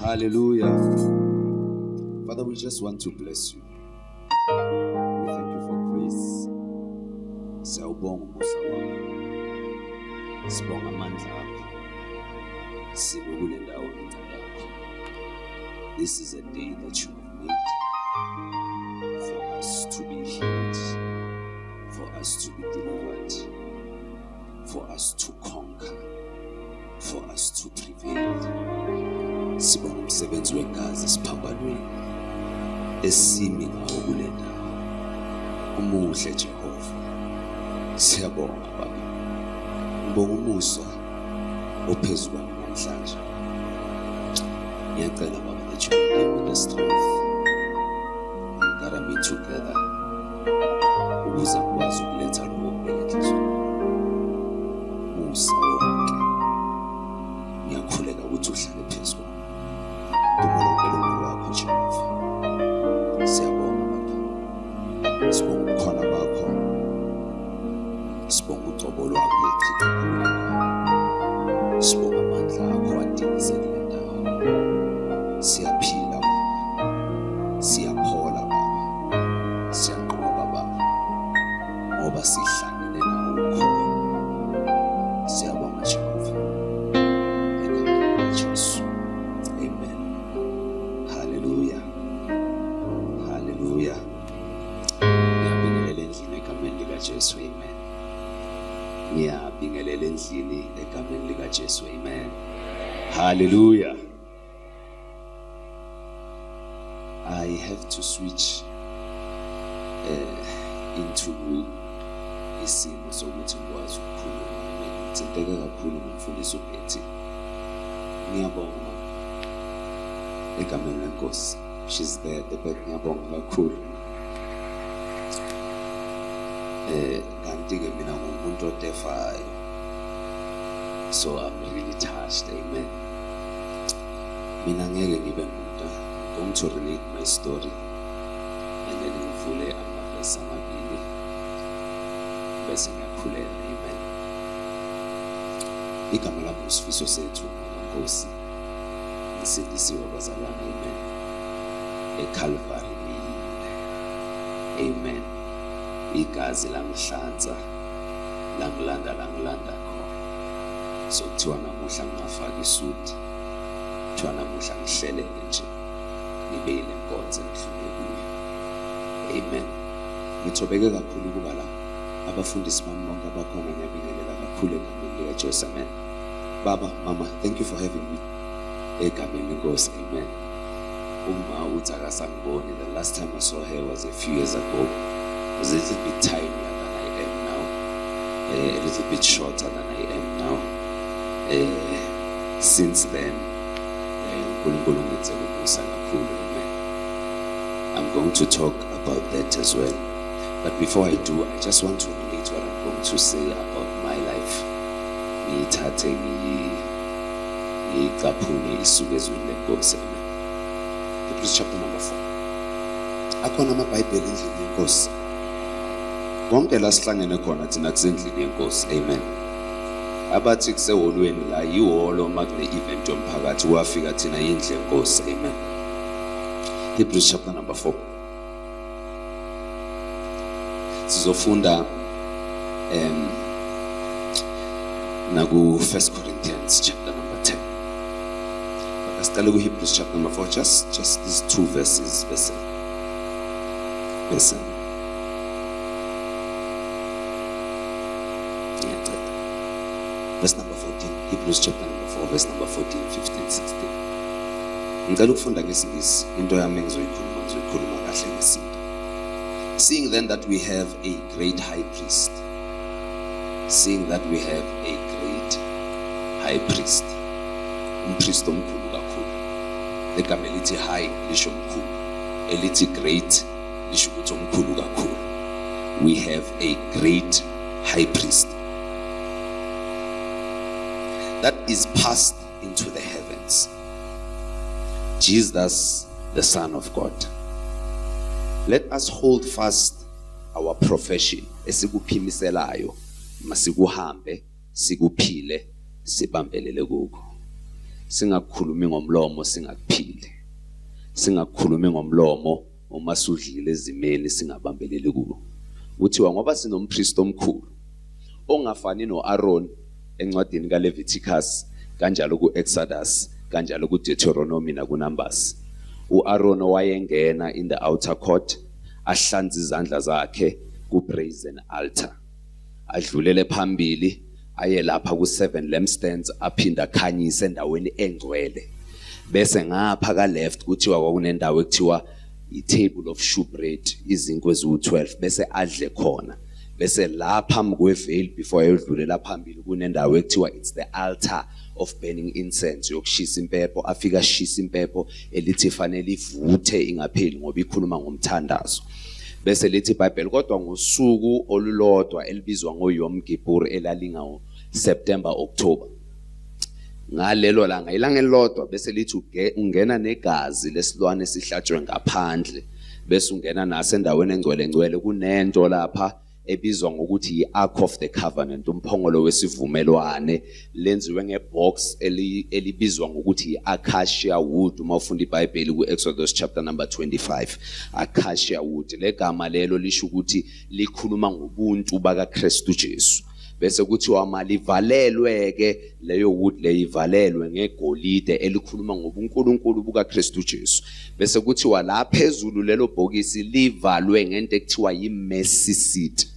Hallelujah. Father, we just want to bless you. We thank you for grace. Siyawubonga umusa wakho. Sibonga amandla akho. Sibe kule ndawo ngenxa yakho. This is a day that you have made for us to be healed, for us to be delivered, for us to conquer, for us to prevail. Sibonga umsebenzi wegazi esiphambanweni esimi ngawo kule ndawo. Umuhle Jehova. Siyabonga Baba. Ngibonga umusa ophezu kwami namhlanje. Ngiyacela Baba that you will give me the strength and gather me together ukuze ngikwazi ukuletha lokho okubeka enhliziyweni. Musa wonke. Ngiyakhuleka ukuthi uhlale phezu kwami. Dumo lonke lungolwakho Jehova. Siyabonga Baba. Sibonga ubukhona bakho. Sibonga ucobo lwakho oluchitheka kule ndawo. Sibonga amandla akho adilize kule ndawo. Siyaphila Baba. Siyaphola Baba. Siyanqoba Baba. Ngoba sihlangene nawe ukhona. Siyabonga Jehova. Egameni likaJesu. Amen. Hallelujah. Hallelujah. Ngiyabingelela endlini egameni likaJesu. Amen. Ngiyabingelela endlini egameni likaJesu. Amen. Hallelujah. I have to switch into isimo sokuthi ngikwazi ukukhuluma. Ngithinteke kakhulu ngomfundisi uBetty. Ngiyabonga mama. Egameni lenkosi. She's there at the back. Ngiyabonga kakhulu. Kanti ke mina ngumuntu otefayo. So I'm really touched. Amen. Mina ngeke ngibe muntu. I'm going to relate my story and then ngivule amavesi amabili bese ngiyakhuleka. Amen. Igama lami uSifiso Sethu Nkosi. Ngisindisiwe bazalwane. Amen. eCalvary ngiyile. Amen. Igazi langihlanza langilanda langilanda khona. So kuthiwa namuhla ngingafaka isuti, kuthiwa namuhla ngihleleke nje ngibe yile nkonzo engidlule kuyo. Amen. Ngithobeke kakhulu ukuba la. Abafundisi bami bonke abakhona ngiyabingelela kakhulu egameni likaJesu. Amen. Baba, mama, thank you for having me. Egameni lenkosi. Amen. Uma uthi akasangiboni, the last time I saw her was a few years ago. It was a little bit tinier than I am now. A little bit shorter than I am now. Since then, uNkulunkulu ungenzele umusa kakhulu. Amen. I'm going to talk about that as well. But before I do, I just want to relate what I'm going to say about my life. Ngiyithathe ngiyicaphune isuke ezwini lenkosi. Amen. Hebrews chapter number 4. Akhona amabhayibheli endlini yenkosi. Konke la sihlangene khona thina kusendlini yenkosi. Amen. Abathi kuseholweni la yihholo uma kune event yomphakathi kwafika thina yindlu yenkosi. Amen. Hebrews chapter number 4. Sizofunda naku 1 Corinthians chapter number 10. But asiqale ku Hebrews chapter number 4, just these two verses bese. Bese. Verse number 14, Hebrews chapter number 4, verse number 14, 15, 16. Ngicela ukufunda ngesiNgisi, into yami engizoyikhuluma ngizoyikhuluma kahle ngesintu. Seeing then that we have a great high priest. Seeing that we have a great high priest. Umpriest omkhulu kakhulu. Legama elithi high lisho omkhulu. Elithi great lisho ukuthi omkhulu kakhulu. We have a great high priest that is passed into the heavens, Jesus, the Son of God. Let us hold fast our profession. Esikuphimiselayo, masikuhambe, sikuphile, sibambelele kukho. Singakukhulumi ngomlomo singakuphili. Singakukhulumi ngomlomo uma sudlile ezimeni singabambeleli kuwo. Kuthiwa ngoba sinompriest omkhulu ongafani noAaron encwadini kaLeviticus, kanjalo kuExodus, kanjalo kuDeuteronomy nakuNumbers. uAaron wayengena in the outer court ahlanze izandla zakhe ku-brazen altar, adlulele phambili aye lapha ku-7 lampstands, aphinda akhanyise endaweni engcwele. Bese ngapha ka left kuthiwa kwakunendawo ekuthiwa i-table of shewbread, izinkwa eziwu-12, bese adle khona. Bese la phambi kwe-veil before ayodlulela phambili kunendawo ekuthiwa it's the altar of burning incense, yokushisa impepho. Afika ashisa impepho elithi fanele ivuthe ingapheli ngoba ikhuluma ngomthandazo. Bese lithi iBhayibheli kodwa ngosuku olulodwa elibizwa ngoYom Kippur elalinga September October, ngalelo langa ilanga elilodwa, bese lithi ungena negazi lesilwane esihlatshwe ngaphandle, bese ungena naso endaweni engcwele ngcwele. Kunento lapha ebizwa ngokuthi i-Ark of the Covenant, umphongolo wesivumelwane, lenziwe ngebox elibizwa ngokuthi i-acacia wood. Uma ufunda iBhayibheli ku-Exodus chapter number 25, acacia wood, legama lelo lisho ukuthi likhuluma ngobuntu bakaKristu Jesu. Bese kuthiwa malivalelwe ke leyo wood leyo, ivalelwe ngegolide elikhuluma ngobuNkulunkulu bukaKristu Jesu. Bese kuthiwa la phezulu lelo bhokisi livalwe ngento ekuthiwa yi-mercy seat.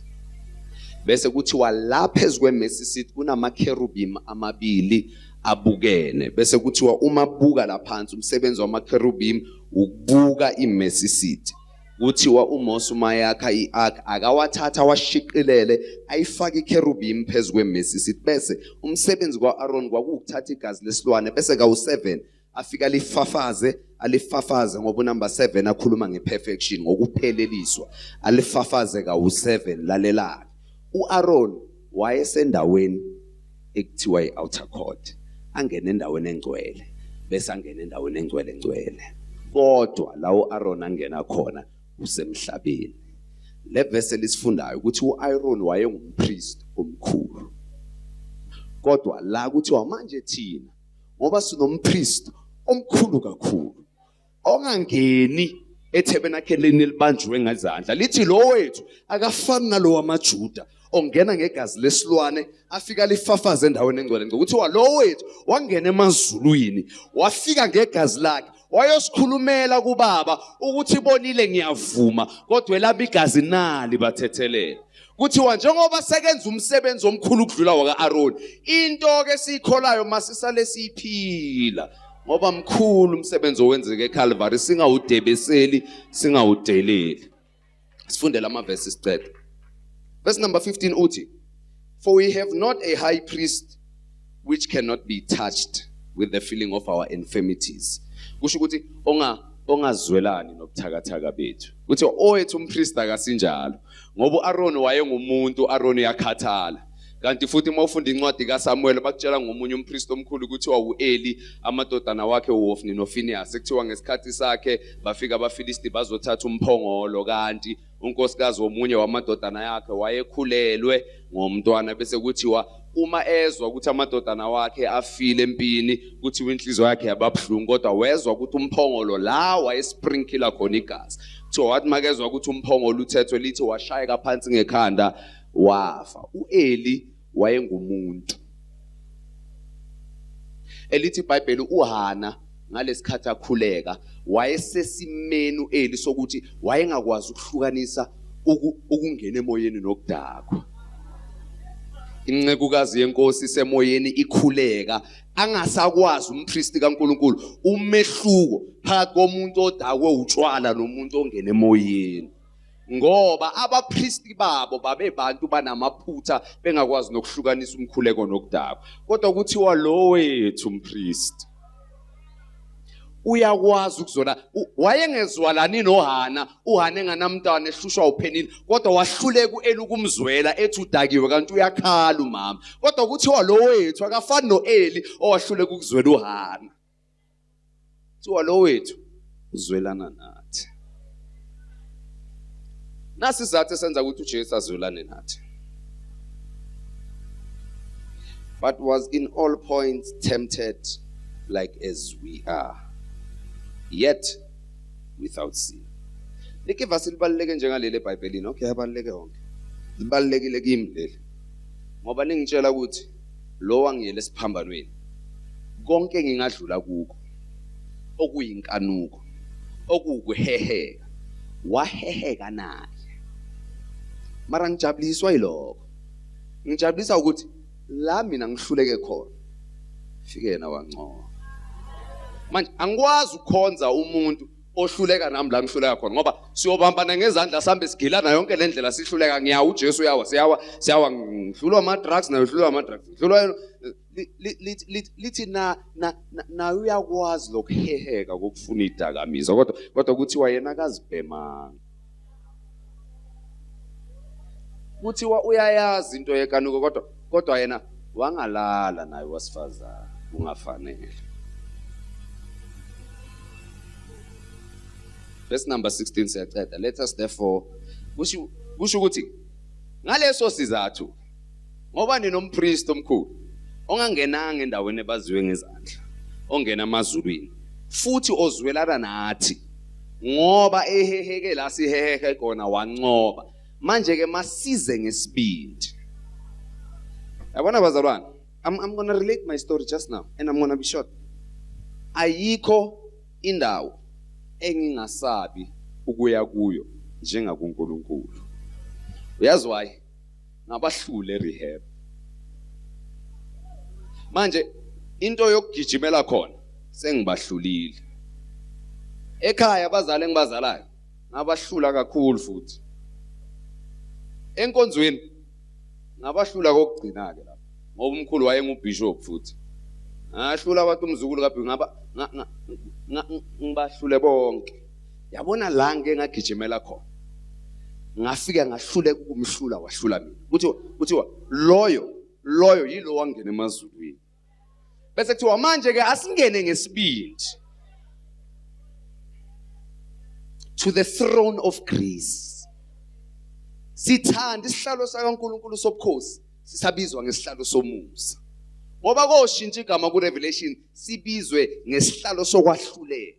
Bese kuthiwa la phezu kwe-mercy seat kunama-cherubim amabili abukene. Bese kuthiwa uma buka la phansi, umsebenzi wama-cherubim ukubuka i-mercy seat. Kuthiwa uMose uma yakha i-ark akawathatha washiqilele ayifake icherubim phezu kwe-mercy seat. Bese umsebenzi kwa-Aaron kwakuwukuthatha igazi lesilwane, bese kawu-7 afika alifafaze, alifafaze ngoba unumber 7 akhuluma ngeperfection, ngokupheleliswa, alifafaze kawu-7. Lalelani, uAaron wayesendaweni ekuthiwa i-outer court, angene endaweni engcwele, bese angene endaweni engcwele ngcwele. Kodwa la uAaron angena khona usemhlabeni. Le verse lisifundayo ukuthi uAaron wayengumpriest omkhulu, kodwa la kuthiwa manje thina ngoba sinompriest omkhulu kakhulu ongangeni ethebenakeleni elibanjwe ngezandla, lithi lo wethu akafani nalo wamaJuda ongena ngegazi lesilwane afika lifafaze endaweni engcwele. Kuthiwa lo wethu wangena emazulwini, wafika ngegazi lakhe wayosikhulumela kubaba ukuthi bonile ngiyavuma, kodwa elami igazi nali bathethelela. Kuthiwa njengoba sekenza umsebenzi omkhulu ukudlula waka-Aaron, into ke siyikholayo masisale siyiphila, ngoba mkhulu umsebenzi owenzeke eCalvary, singawudebeseli, singawudeleli. Sifunde lamavesi sicede. Verse number 15 uthi, for we have not a high priest which cannot be touched with the feeling of our infirmities. Kusho ukuthi ongazwelani nobuthakathaka bethu. Kuthi owethu umpriest akasinjalo, ngoba uAaron wayengumuntu, uAaron uyakhathala. Kanti futhi uma ufunda incwadi kaSamuel bakutshela ngomunye umpriest omkhulu kuthiwa uEli, amadodana wakhe uHofni noPhinehas. Kuthiwa ngesikhathi sakhe bafika abaFilisti bazothatha umphongolo, kanti unkosikazi womunye wamadodana yakhe wayekhulelwe ngomntwana. Bese kuthiwa uma ezwa ukuthi amadodana wakhe afile empini, kuthiwa inhliziyo yakhe yababuhlungu, kodwa wezwa ukuthi umphongolo la wayesprinkla khona igazi. Kuthiwa wathi makezwa ukuthi umphongolo uthethwe, lithi washayeka phansi ngekhanda wafa. uEli wayengumuntu. Elithi iBhayibheli uHana ngalesikhathi akhuleka wayesesimeni uEli sokuthi wayengakwazi ukuhlukanisa ukungena emoyeni nokudakwa. Incekukazi yenkosi semoyeni ikhuleka, angasakwazi umpristi kaNkuluNkulu umehluko phakathi komuntu odakwe utshwala nomuntu ongena emoyeni, ngoba abapristi babo babebantu banamaphutha bengakwazi nokuhlukanisa umkhuleko nokudakwa. Kodwa kuthiwa lo wethu umpristi uyakwazi ukuzona. Wayengezwalani noHana, uHana enganamntwana ehlushwa uPhenini, kodwa wahluleka uEli ukumzwela ethi udakiwe kanti uyakhala umama. Kodwa kuthiwa lo wethu akafani noEli owahluleka ukuzwela uHana. Kuthiwa lo wethu uzwelana nathi. Nasi isizathu esenza ukuthi uJesu azwelane nathi. But was in all points tempted like as we are, yet without sin. Like verse libaluleke njengaleli eBhayibhelini. Okay, abaluleke wonke. Libalulekile kimi leli. Ngoba ningitshela ukuthi lo wangiyele esiphambanweni, konke ngingadlula kuko okuyinkanuko, okuwukuheheka, waheheka naye. Mara ngijabuliswa yilokho. Ngijabulisa ukuthi la mina ngihluleke khona, fike yena wancoba. Manje angikwazi ukukhonza umuntu ohluleka nami la ngihluleka khona, ngoba siyobambana ngezandla sambe sigilana yonke le ndlela sihluleka. Ngiyawa, uJesu uyawa, siyawa, siyawa, ngihlulwa ama-drugs naye uhlulwa ama-drugs, ngihlulwa lithi na na naye uyakwazi lokuheheka kokufuna idakamizwa, kodwa kuthiwa yena akazibhemanga. Kuthiwa uyayazi into yekanuko, kodwa yena wangalala naye wasifazana kungafanele. Verse number 16 siyaqeda. Let us therefore, kusho ukuthi ngaleso sizathu, ngoba ninompriest omkhulu ongangenanga endaweni ebaziwe ngezandla, ongena emazulwini futhi ozwelana nathi, ngoba eheheke la sihehe khona wancoba. Manje ke masize ngesibindi. Yabona bazalwane, I'm going to relate my story just now and I'm going to be short. Ayikho indawo engingasabi ukuya kuyo njengakuNkulunkulu. Uyazi why? Ngabahlule rehab. Manje into yokugijimela khona sengibahlulile. Ekhaya abazali engibazalayo ngabahlula kakhulu, futhi enkonzweni ngabahlula kokugcina ke lapho, ngoba umkhulu wayengubishop futhi. Ngahlula abantu umzukulu kaBhi, ngaba ngibahlule bonke. Yabona la ngeke ngagijimela khona, ngafika ngahluleka ukumhlula, wahlula mina. Kuthiwa loyo yilo wangena emazulwini. Bese kuthiwa manje ke asingene ngesibindi to the throne of grace. Sithanda isihlalo sakaNkulunkulu sobukhosi, sisabizwa ngesihlalo somusa. Ngoba koshintsha igama ku Revelation, sibizwe ngesihlalo sokwahlulela,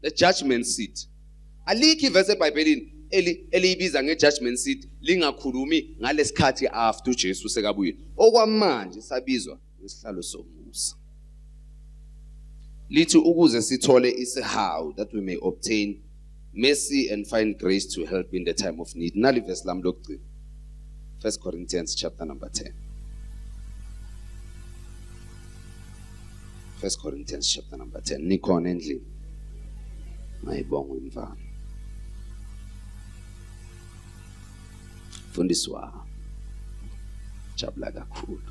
the judgment seat. Alikho ivesi eBhayibhelini eliyibiza nge-judgment seat lingakhulumi ngalesikhathi after uJesu sekabuyile. Okwamanje sabizwa ngesihlalo somusa. Lithi ukuze sithole isihawu, that we may obtain mercy and find grace to help in the time of need. Nali verse lami lokugcina, 1 Corinthians chapter number 10. 1 Corinthians chapter number 10. Nikhona endlini? Mayibongwe imvana. Mfundisi wami, jabula kakhulu.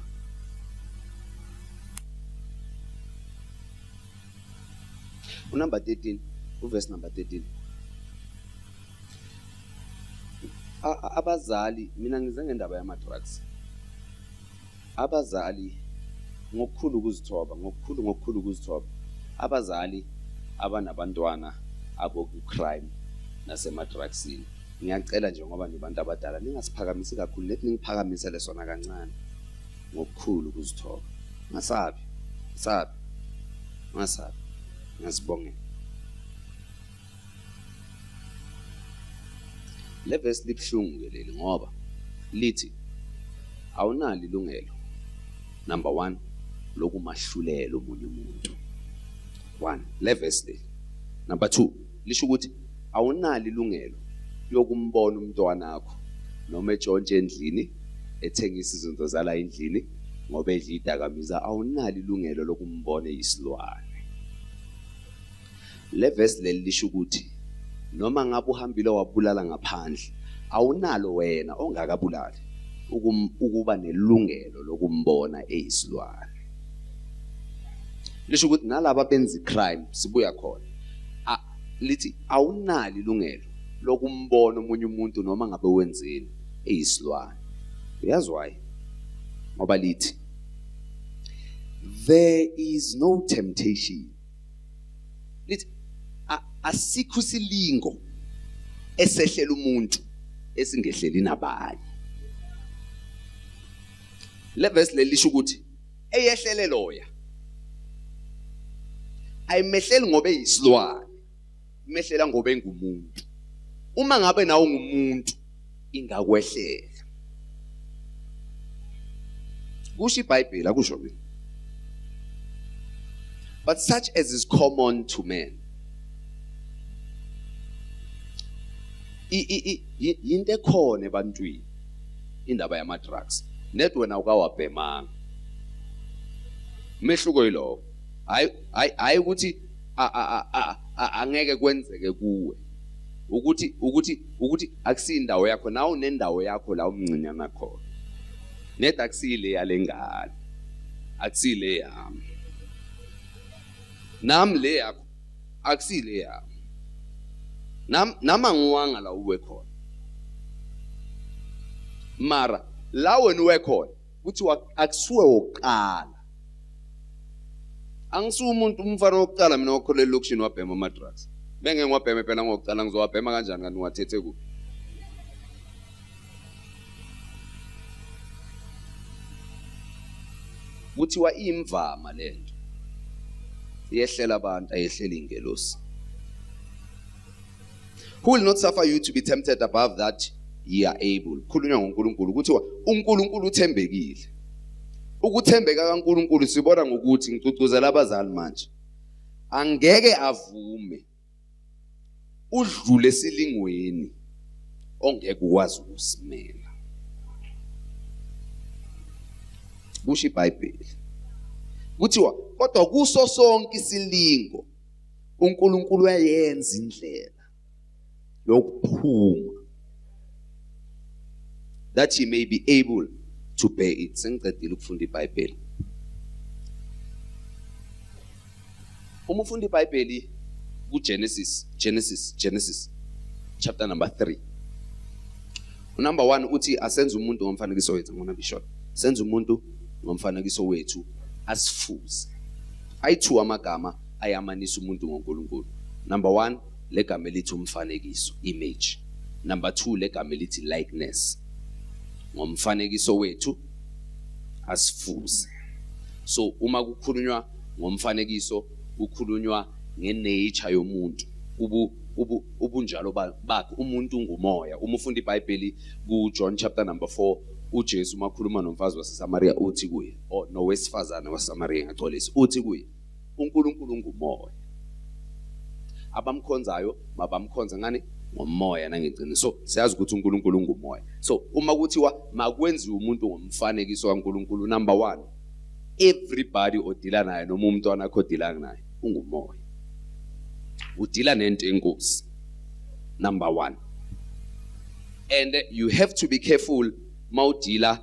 Unumber 13, uverse number 13. Abazali, mina ngize ngendaba yama-drugs. Abazali ngokukhulu ukuzithoba, ngokukhulu ukuzithoba, abazali abanabantwana aboku-crime nasema-drugsini, ngiyacela nje ngoba nibantu abadala ningasiphakamisi kakhulu, lethi ningiphakamisele sona kancane ngokukhulu ukuzithoba. Ngasabi, sabi, ngasabi, ngiyazibongela. Le verse libuhlungu ke leli, ngoba lithi awunalo ilungelo, number 1, lokumahlulela omunye umuntu. 1, le verse leli. Number 2, lisho ukuthi awunalo ilungelo yokumbona umntwana wakho noma etshontshe endlini, ethengisa izinto zala endlini ngoba edla idakamizwa, awunalo ilungelo lokumbona eyisilwane. Le verse leli lisho ukuthi noma ngabe uhambile wabulala ngaphandle, awunalo wena ongakabulali ukuba nelungelo lokumbona eyisilwane. Lisho ukuthi nalaba benza crime sibuya khona, lithi awunalo ilungelo lokumbona omunye umuntu noma ngabe wenzeni eyisilwane. Uyazi why? Ngoba lithi there is no temptation. Lithi asikho isilingo esehlela umuntu esingehleli nabanye. Le verse leli lisho ukuthi eyehlele loya Ayimehleli ngoba eyisilwane, imehlela ngoba engumuntu. Uma ngabe nawe ungumuntu ingakwehlela. Kusho iBhayibheli, akusho mina. But such as is common to man. Into ekhona ebantwini indaba yama drugs. Net wena ukawabhemanga. Mehluko yilowo. Hayi ukuthi angeke kwenzeke kuwe. Ukuthi akusindawo yakho, nawe unendawo yakho la umncinyana khona. Net akusile yalengane. Akusile yami. Nami le yakho akusile yami. Nama ngiwanga la uwe khona. Mara la wena uwe khona kuthiwa akusuwe wokuqala. Angisuwe umuntu umfana wokuqala mina okholela elokishini wabhema ama drugs. Benge ngiwabheme phela ngokuqala, ngizowabhema kanjani kanti ngiwathethe kuphi? Kuthiwa imvama lento iyehlela abantu, ayehleli ingelosi. Who will not suffer you to be tempted above that ye are able. Khulunywa ngoNkulunkulu, kuthiwa uNkulunkulu uthembekile. Ukuthembeka kaNkulunkulu sibona ngokuthi ngigcugcuzela abazali manje, angeke avume udlule esilingweni ongeke ukwazi ukusimela. Kusho iBhayibheli. Kuthiwa kodwa kuso sonke isilingo uNkulunkulu uyayenza indlela yokuphuma, that he may be able to bear it. Sengicedile ukufunda iBhayibheli. Uma ufunda iBhayibheli kuGenesis, Genesis chapter number 3. Number 1 uthi asenze umuntu ngomfanekiso wethu. Ngona bishop. Senze umuntu ngomfanekiso wethu, asifuze. Ayi-2 amagama ayamanisa umuntu ngoNkulunkulu. Number 1 legama elithi umfanekiso, image. Number 2 legama elithi likeness. Ngomfanekiso wethu asifuze. So uma kukhulunywa ngomfanekiso kukhulunywa ngenature yomuntu, ubunjalo bakhe. Umuntu ngumoya. Uma ufunda iBhayibheli kuJohn chapter number 4, uJesu makhuluma nomfazi waseSamaria uthi kuye, nowesifazane waseSamaria, ngaxolisa, uthi kuye uNkulunkulu ngumoya. Abamkhonzayo mabamkhonze ngani? Ngomoya nangeqiniso. So siyazi ukuthi uNkulunkulu ungumoya. So uma kuthiwa makwenziwe umuntu ngomfanekiso kaNkulunkulu, number 1, everybody odila naye noma umntwana akho odila naye ungumoya. Udila nento enkosi. Number 1. And you have to be careful mawudila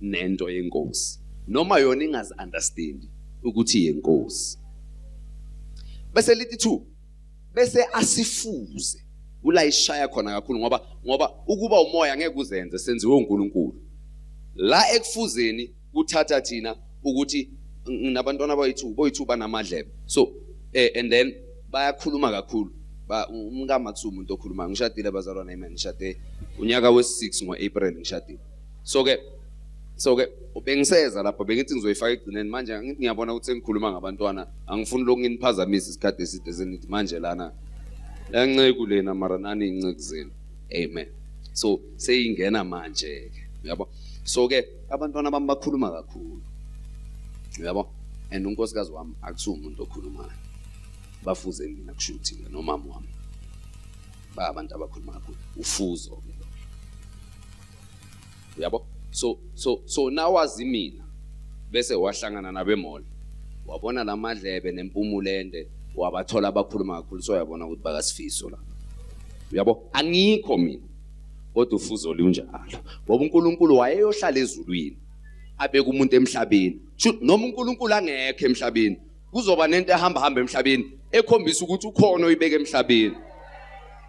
nento yenkosi. Noma yona ingazi understand ukuthi yenkosi. Bese lithi 2, bese asifuze. Kula ishaya khona kakhulu ngoba ukuba umoya ngeke uzenze, senziwe uNkulunkulu. La ekufuzeni kuthatha thina ukuthi nabantwana boyithu banamadlebe. So and then bayakhuluma kakhulu. Umkami akusuye umuntu okhulumayo. Ngishadile bazalwane, amen. Ngishade unyaka we-6 ngo-April ngishadile. So ke bengiseza lapho, bengithi ngizoyifaka egcineni. Manje angithi ngiyabona ukuthi sengikhuluma ngabantwana, angifuni lokhu nginiphazamisa isikhathi eside senithi manje lana yanceku lena mara nani inceku zenu. Amen. So seyingena manje ke, uyabo. So ke abantwana bami bakhuluma kakhulu, uyabo. And unkosikazi wami akusuye umuntu okhulumayo. Bafuze mina kushuthi nomama wami. Ba abantu abakhuluma kakhulu, ufuzo ke lo. Uyabo. So nawazi mina bese wahlangana nabemall, wabona lamadlebe nempumulo ende, wabathola abakhuluma kakhulu, so uyabona ukuthi bakasifiso la. Uyabo, angikho mina kodwa ufuzo lunjalo. Ngoba uNkulunkulu wayeyohlala ezulwini abeka umuntu emhlabeni. Noma uNkulunkulu angekho emhlabeni, kuzoba nento ehamba hamba emhlabeni ekhombisa ukuthi ukhona oyibeka emhlabeni.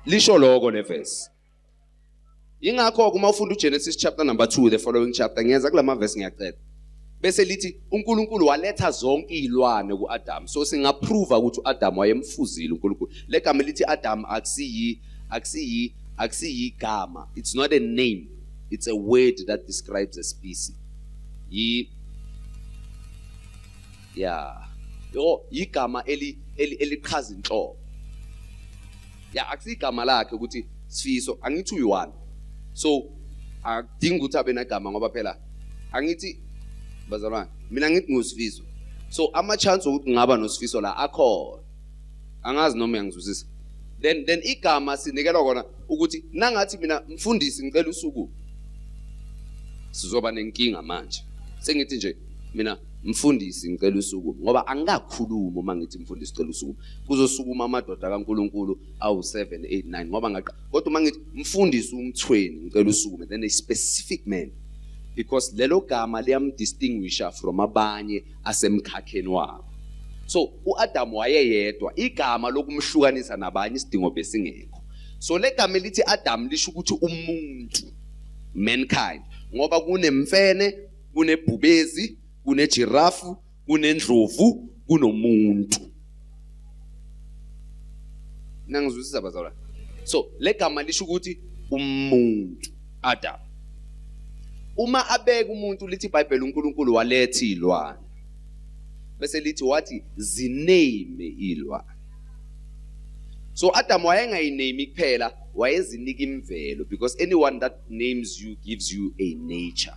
Lisho lokho le verse. Ingakho uma ufunda uGenesis chapter number 2, the following chapter, ngiyenza kulama verse ngiyacela. Bese lithi uNkulunkulu waletha zonke izilwane kuAdam. So singaprova ukuthi uAdam wayemfuzile uNkulunkulu. Legama lithi Adam akusiyigama. It's not a name. It's a word that describes a species. Yeah. Yo, igama elichaza inhlobo. Ya, akusigama lakhe ukuthi Sifiso, angithi uyi-one. So akudingi ukuthi abe negama ngoba phela angithi bazalwane, mina ngithi nguSifiso. So ama chance ukuthi ngaba noSifiso la akhona. Angazi noma uyangizwisisa. Then igama sinikelwa kona ukuthi nangathi mina mfundisi ngicela usuku, sizoba nenkinga manje. Sengithi nje mina mfundisi ngicela usuku, ngoba angikakhulumi uma ngithi mfundisi ngicela usuku, kuzosukuma amadoda kaNkuluNkulu awu 7 8 9 ngoba ngaqa. Kodwa uma ngithi mfundisi uMthweni ngicela usukume, then a specific man, because lelo gama liyamdistinguisha from abanye asemkhakheni wabo. So uAdam wayeyedwa, igama lokumhlukanisa nabanye isidingo besingekho. So legama elithi Adam lisho ukuthi umuntu, mankind, ngoba kunemfene, kunebhubezi, kunejirafu, kunendlovu, kunomuntu. Nangizwisisa bazalwane? So legama lisho ukuthi umuntu, Adam. Uma abeka umuntu, lithi iBhayibheli uNkulunkulu waletha izilwane, bese lithi wathi ziname izilwane. So Adam wayengayiname kuphela, wayezinika imvelo, because anyone that names you gives you a nature.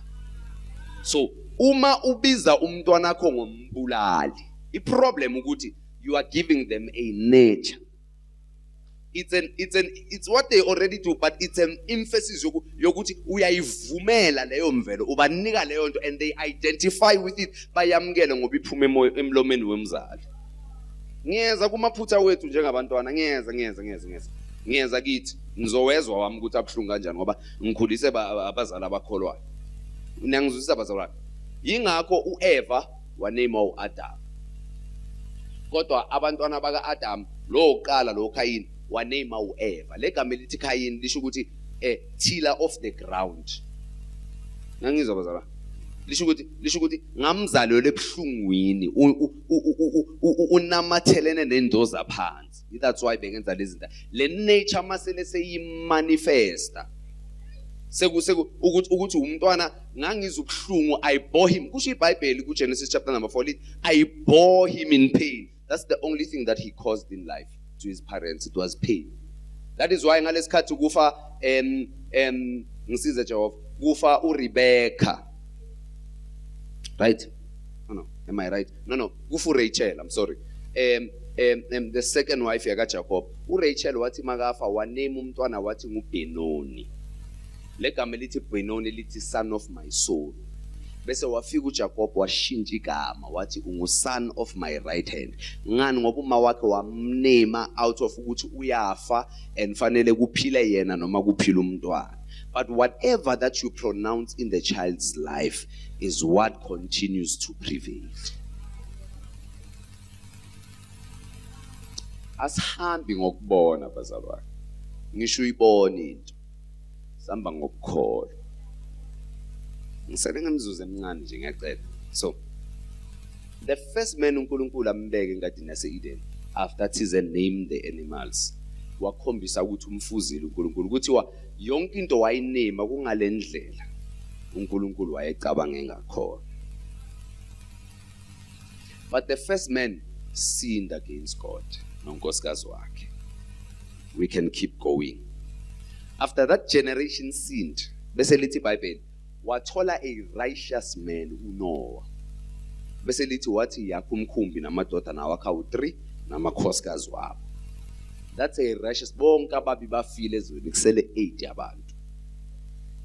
So uma ubiza umntwana wakho ngombulali, iproblem ukuthi you are giving them a nature. It's what they already do, but it's an emphasis yokuthi uyayivumela leyo mvelo, ubanika leyo nto, and they identify with it, bayamukele ngoba iphume emlomeni wemzali. Ngiyeza kumaphutha wethu njengabantwana, ngiyeza kithi, ngizowezwa wami ukuthi abuhlungu kanjani ngoba ngikhulise abazali abakholwayo. Niyangizwisisa abazalwane? Yingakho uEva waname uAdam, kodwa abantwana baka-Adam lo oqala lo Cain waname uEva. Legama elithi Cain lisho ukuthi tiller of the ground. Nangizwa bazalwane? Lisho ukuthi ngamzalelo ebuhlungwini, unamathelene nendo zaphansi. That's why bengenza lezi zinto. Le nature masele seyimanifesta. Seku ukuthi umntwana ngangizwa ubuhlungu, I bore him. Kusho iBhayibheli ku Genesis chapter number 4, I bore him in pain. That's the only thing that he caused in life to his parents. It was pain. That is why ngalesikhathi kufa ngisize Jehova, kufa uRebecca. Right? No, am I right? No, kufa uRachel, I'm sorry. The second wife yaka Jacob. uRachel wathi makafa waname umntwana wathi nguBenoni. Legama elithi Benoni lithi son of my soul. Bese wafika uJacob washintsha igama wathi ungu son of my right hand. Ngani? Ngoba uma wakhe wamnema out of ukuthi uyafa and fanele kuphile yena noma kuphila umntwana. But whatever that you pronounce in the child's life is what continues to prevail. Asihambi ngokubona bazalwane, ngisho uyibona into, sihamba ngokukholwa. Ngisele ngemizuzu emincane nje ngiyacela. So the first man uNkulunkulu ambeke engadini yase-Eden, after thize named the animals, wakhombisa ukuthi umfuzile uNkulunkulu, kuthiwa yonke into wayinema kungalendlela uNkulunkulu wayecabange ngakhona. But the first man sinned against God nonkosikazi wakhe. We can keep going. After that generation sinned, bese lithi iBhayibheli wathola a righteous man uNoah. Bese lithi wathi yakha umkhumbi namadodana wakhe awu3 namakhosikazi wabo. That's a righteous. Bonke ababi bafile ezweni, kusele 8 abantu.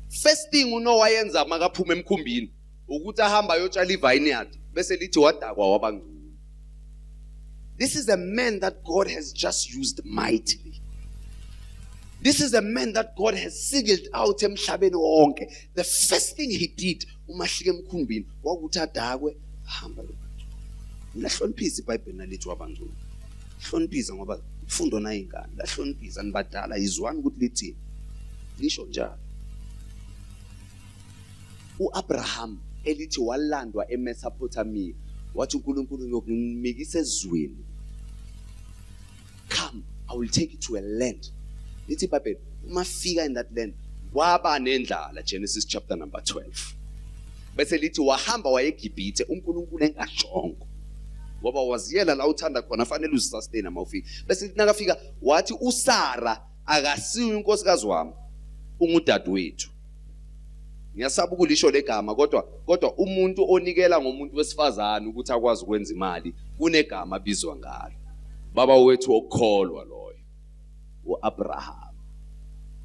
First thing uNoah yenza makaphuma emkhumbini ukuthi ahamba ayotshala ivineyard, bese lithi wadakwa wabangculu. This is a man that God has just used mightily. This is a man that God has singled out emhlabeni wonke. The first thing he did uma hlike emkhumbini wakuthi adakwe ahamba lobantu. Lahloniphisa iBhayibheli nalithi wabangculu. Hloniphisa ngoba ifundo nayo ingane. Lahloniphisa nibadala izwani ukuthi lithini. Lisho njalo. uAbraham elithi walandwa eMesopotamia, wathi uNkulunkulu ngiyokumikisa ezweni. Come, I will take you to a land. Lithi iBhayibheli uma fika in that land kwaba nendlala, Genesis chapter number 12. Bese lithi wahamba waye eGibhithe uNkulunkulu engajongo. Ngoba waziyela la uthanda khona, fanele uzisustain uma ufika. Bese nakafika wathi uSara akasiyo inkosikazi wami, ungudadewethu. Ngiyasaba ukulisho legama, kodwa umuntu onikela ngomuntu wesifazane ukuthi akwazi ukwenza imali kunegama abizwa ngalo. Baba wethu okukholwa loyo, uAbraham.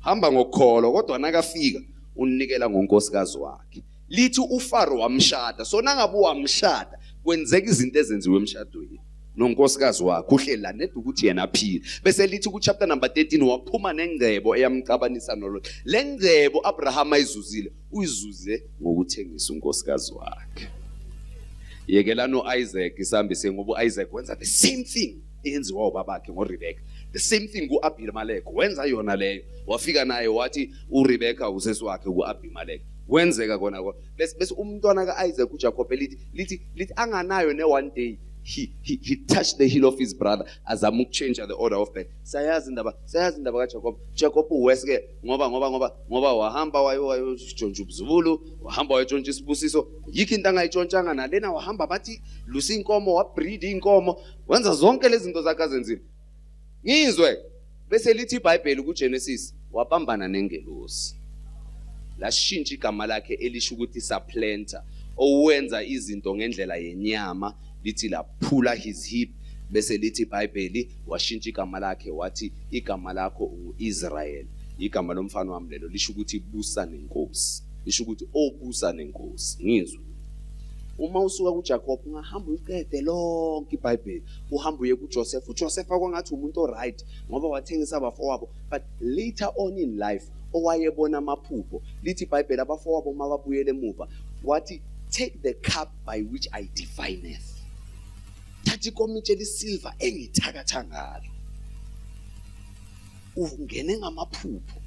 Hamba ngokukholwa, kodwa nakafika unikela ngonkosikazi wakhe. Lithi uFaro wamshada. So nangabe wamshada kwenzeka izinto ezenziwe emshadweni nonkosikazi wakhe, uhleli la neda ukuthi yena aphile. Bese lithi ku chapter number 13 waphuma nengcebo eyamcabanisa noLot. Le ngcebo Abraham ayizuzile, uyizuze ngokuthengisa unkosikazi wakhe. Yekela noIsaac isihambise, ngoba uIsaac wenza the same thing eyenziwa ubabakhe ngoRebecca. The same thing kuAbimelech, wenza yona leyo. Wafika naye wathi uRebecca usesi wakhe kuAbimelech. Kwenzeka kona ko. Bese umntwana kaIsaac uJacob lithi anganayo ne one day he touched the heel of his brother, azama ukuchange the order of birth. Sayazi indaba kaJacob. Jacob uweske ngoba wahamba wayotshontsha ubuzulu, wahamba wayotshontsha isibusiso. Yikho into angayitshontshanga nalena, wahamba bathi lusa inkomo, wabreed inkomo, wenza zonke lezi zinto zakhe azenzile. Ngizwe bese lithi iBhayibheli kuGenesis wabambana nengelosi. Lashintsha igama lakhe elisho ukuthi supplanter, owenza izinto ngendlela yenyama. Lithi laphula his hip, bese lithi iBhayibheli washintsha igama lakhe wathi igama lakho unguIsrael. Igama lomfana wami lelo lisho ukuthi busa nenkosi, lisho ukuthi obusa nenkosi. Ngizwe uma usuka kuJacob ungahamba uyiqede lonke iBhayibheli, uhamba uye kuJoseph. uJoseph akwangathi umuntu oright ngoba wathengisa abafowabo, but later on in life owayebona amaphupho, lithi iBhayibheli abafowabo mababuyele emuva wathi take the cup by which I divineth. Thatha ikomitshi elisilver engithakatha ngalo. Ungene ngamaphupho,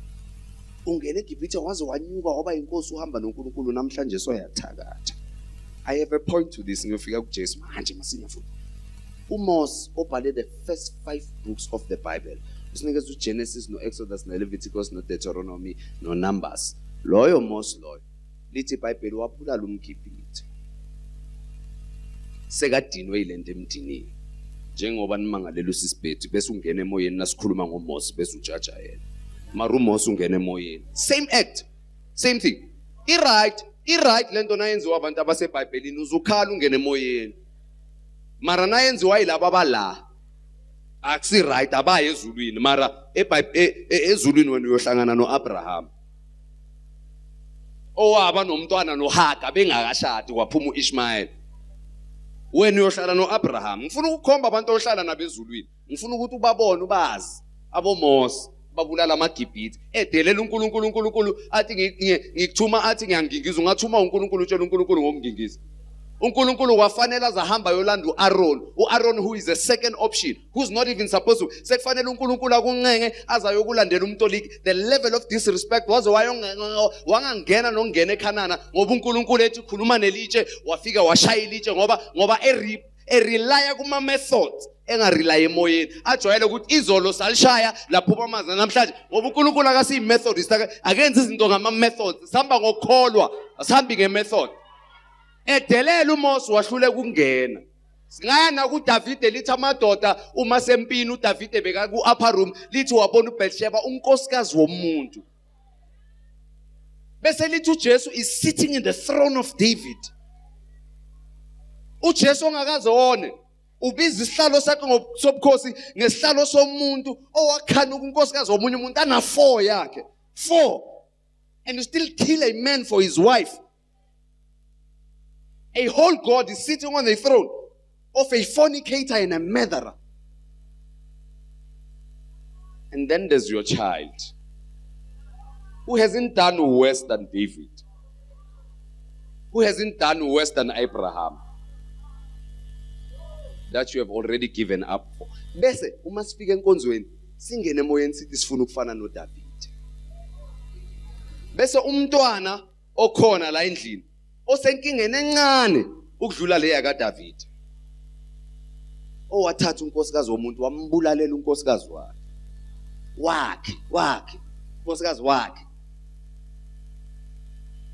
ungene eGibhithe waze wanyuka waba inkosi, uhamba noNkulunkulu. Namhlanje soyathakatha. I have a point to this. Ngiyofika kuJesu manje masinya futhi. uMose obhale the first 5 books of the Bible, usinikeza uGenesis noExodus noLeviticus noDeuteronomy noNumbers. Loyo Mose loyo lithi iBhayibheli wabulala umGibhithe sekadinwe yilento emdinini. Njengoba nimangalela usisibhethi bese ungena emoyeni nasikhuluma ngoMose bese ujaja yena, mara uMose ungena emoyeni. Same act, same thing. I-right lento nayenziwa abantu abaseBhayibhelini, uzukhala ungena emoyeni. Mara nayenziwa yilabo abala akusi right, abaye ezulwini. Mara ezulwini wena uyohlangana noAbraham owaba nomntwana noHaga bengakashadi, kwaphuma uIshmael. Wena uyohlala noAbraham. Ngifuna ukukhomba abantu ohlala nabezulwini, ngifuna ukuthi ubabone ubazi. AboMose babulala amaGibhithe, edelela uNkulunkulu. uNkulunkulu athi ngikuthuma, athi ngiyangingiza. Ungathuma uNkulunkulu utshela uNkulunkulu ngokungingiza. uNkulunkulu kwafanele azahamba yolanda uAaron, uAaron who is a second option, who's not even supposed to. Sekufanele uNkulunkulu akuncenge azayokulandela umtoliki. The level of disrespect, waze wangangena nokungena eKhanana ngoba uNkulunkulu ethi khuluma nelitshe, wafika washaya ilitshe ngoba erelaya kuma methods engarelaya emoyeni. Ajwayele ukuthi izolo salishaya laphuma amanzi namhlanje, ngoba uNkulunkulu akasiyi methodist, akenzi izinto ngama methods. Sihamba ngokukholwa, asihambi ngemethod. Edelela uMose wahluleka ukungena. Singaya nakuDavide, lithi amadoda uma sempini uDavide beka ku upper room, lithi wabona uBethsheba unkosikazi womuntu. Bese lithi uJesu is sitting in the throne of David. uJesu ongakaze one ubiza isihlalo sakhe sobukhosi ngesihlalo somuntu owakhanuka unkosikazi womunye umuntu ana 4 yakhe, 4, and you still kill a man for his wife. A whole God is sitting on the throne of a fornicator and a murderer. And then there's your child who hasn't done worse than David, who hasn't done worse than Abraham, that you have already given up for. Bese uma sifika enkonzweni singene emoyeni sithi sifuna ukufana noDavid. Bese umntwana okhona la endlini osenkingeni encane ukudlula leya kaDavid, owathatha unkosikazi womuntu wambulalela unkosikazi wakhe unkosikazi wakhe.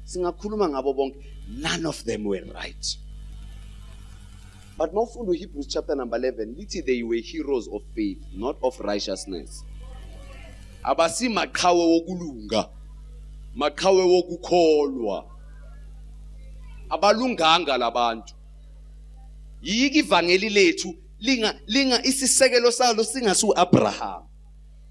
Singakhuluma ngabo bonke, none of them were right. But mawufunda uHebrews chapter number 11, lithi they were heroes of faith, not of righteousness. Abasimaqhawe wokulunga, maqhawe wokukholwa. Abalunganga labantu. Yiki ivangeli lethu linga isisekelo salo singasu Abraham.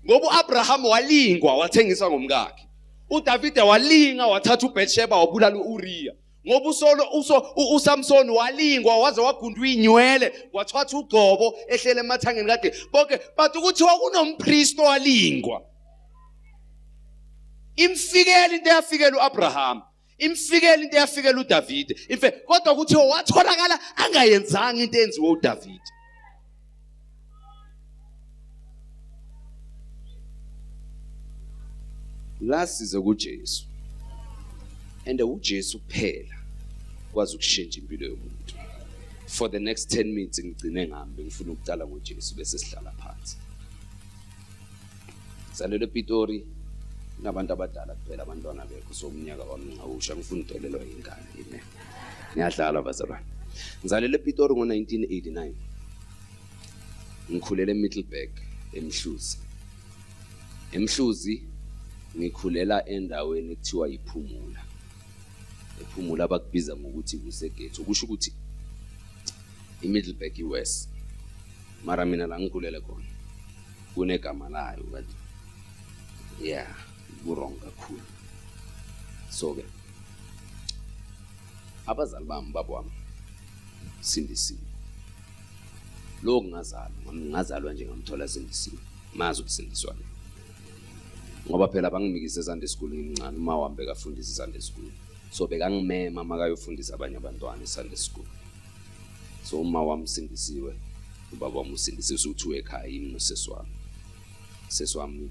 Ngoba uAbraham walingwa wathengiswa ngomkakhe. uDavide walinga wathatha uBethsheba wabulala uUriya. Ngoba uSamson walingwa waze wagundwa inywele, wathatha ugcobo ehlele emathangeni kade. Bonke but ukuthiwa kunompriest owalingwa. Imfikela into eyafikela uAbraham, imfikela into eyafikela uDavide. Imfe kodwa kuthiwa watholakala angayenzanga into enziwe uDavide. La size kuJesu. And uJesu kuphela kwazi ukushintsha impilo yomuntu. For the next 10 minutes ngigcine ngami ngifuna ukuqala ngoJesu bese sihlala phansi. Zalelwe ePitori nabantu abadala kuphela, abantwana bekho, so umnyaka wami ngawusha ngifuna udelelwa ingane. Amen. Ngiyadlala bazalwane. Ngizalelwe ePitori ngo-1989. Ngikhulele eMiddelburg, eMhluzi. Emhluzi ngikhulela endaweni ekuthiwa iPhumula. ePhumula bakubiza ngokuthi kusegetho, kusho ukuthi iMiddelburg iWest. Mara mina la ngikhulele khona kunegama layo kanti yeah, ku-wrong kakhulu. So ke abazali bami, baba wami sindisiwe. Lokhu ngazalwa nje ngamthola sindisiwe. Mazi ukusindiswa le. Ngoba phela bangimikise eSunday school ngimncane, uma wami bekafundisa iSunday school. So bekangimema makayofundisa abanye abantwana eSunday school. So uma wami sindisiwe, ubaba wami usindisiwe, usuthiwe ekhaya yimi nosesi wami. Sesi wami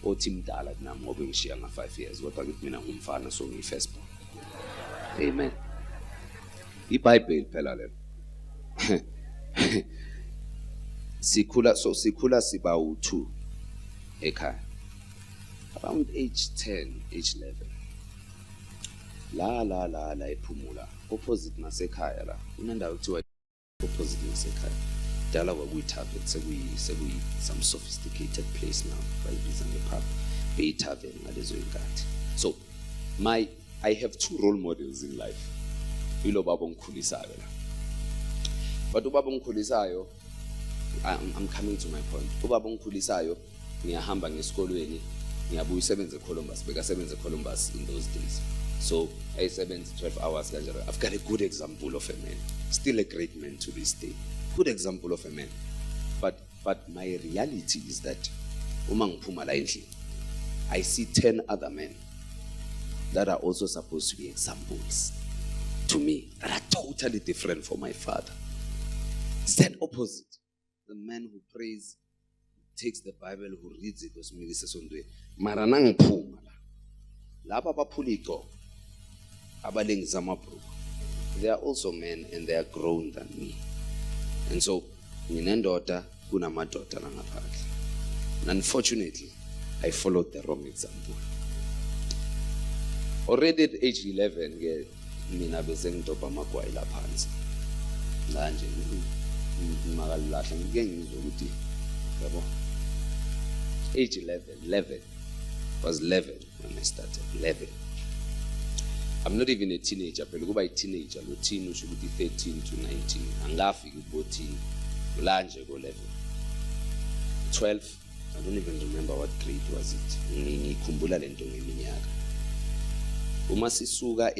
othi mdala kunami ngoba ngishiya nga-5 years, kodwa ngithi mina ngumfana so ngiyi-first born. Amen. iBhayibheli phela lelo. Sikhula siba u2 ekhaya. Around age 10, age 11. La la la la ePhumula, opposite nasekhaya la. Kunendawo ekuthiwa opposite nasekhaya. Dala kwakuyi-tavern, sekuyi some sophisticated place now, bayibiza nge-pub, beyi-tavern ngalezo y'nkathi. So I have two role models in life. Ilo baba ongikhulisayo la. But ubaba ongikhulisayo, I'm coming to my point. Ubaba ongikhulisayo, ngiyahamba ngesikolweni, ngiyabuya usebenze eColumbus, bekasebenza eColumbus in those days. So ayisebenza 12 hours kanjalo. I've got a good example of a man. Still a great man to this day. Good example of a man. But my reality is that uma ngiphuma la endlini, I see 10 other men that are also supposed to be examples to me, that are totally different from my father. It's that opposite. The man who prays, takes the Bible, who reads it, osimikise esontweni. Mara nangiphuma la, laba abaphula igcobo, abalengisa amabhruku, they are also men and they are grown than me. And so, nginendoda kunamadoda la ngaphandle. And unfortunately, I followed the wrong example. Already at age 11, ke mina bese ngidobha amagwayi la phansi. La nje makalahla ngike ngizwe ukuthi yabo. Age 11 was 11 when I started. 11. I'm not even a teenager. Phela kuba i-teenager lo teen usho ukuthi 13 to 19. Angikafiki kubo teen. La nje ko 11. 12, I don't even remember what grade was it. Ngikhumbula lento ngeminyaka. Uma sisuka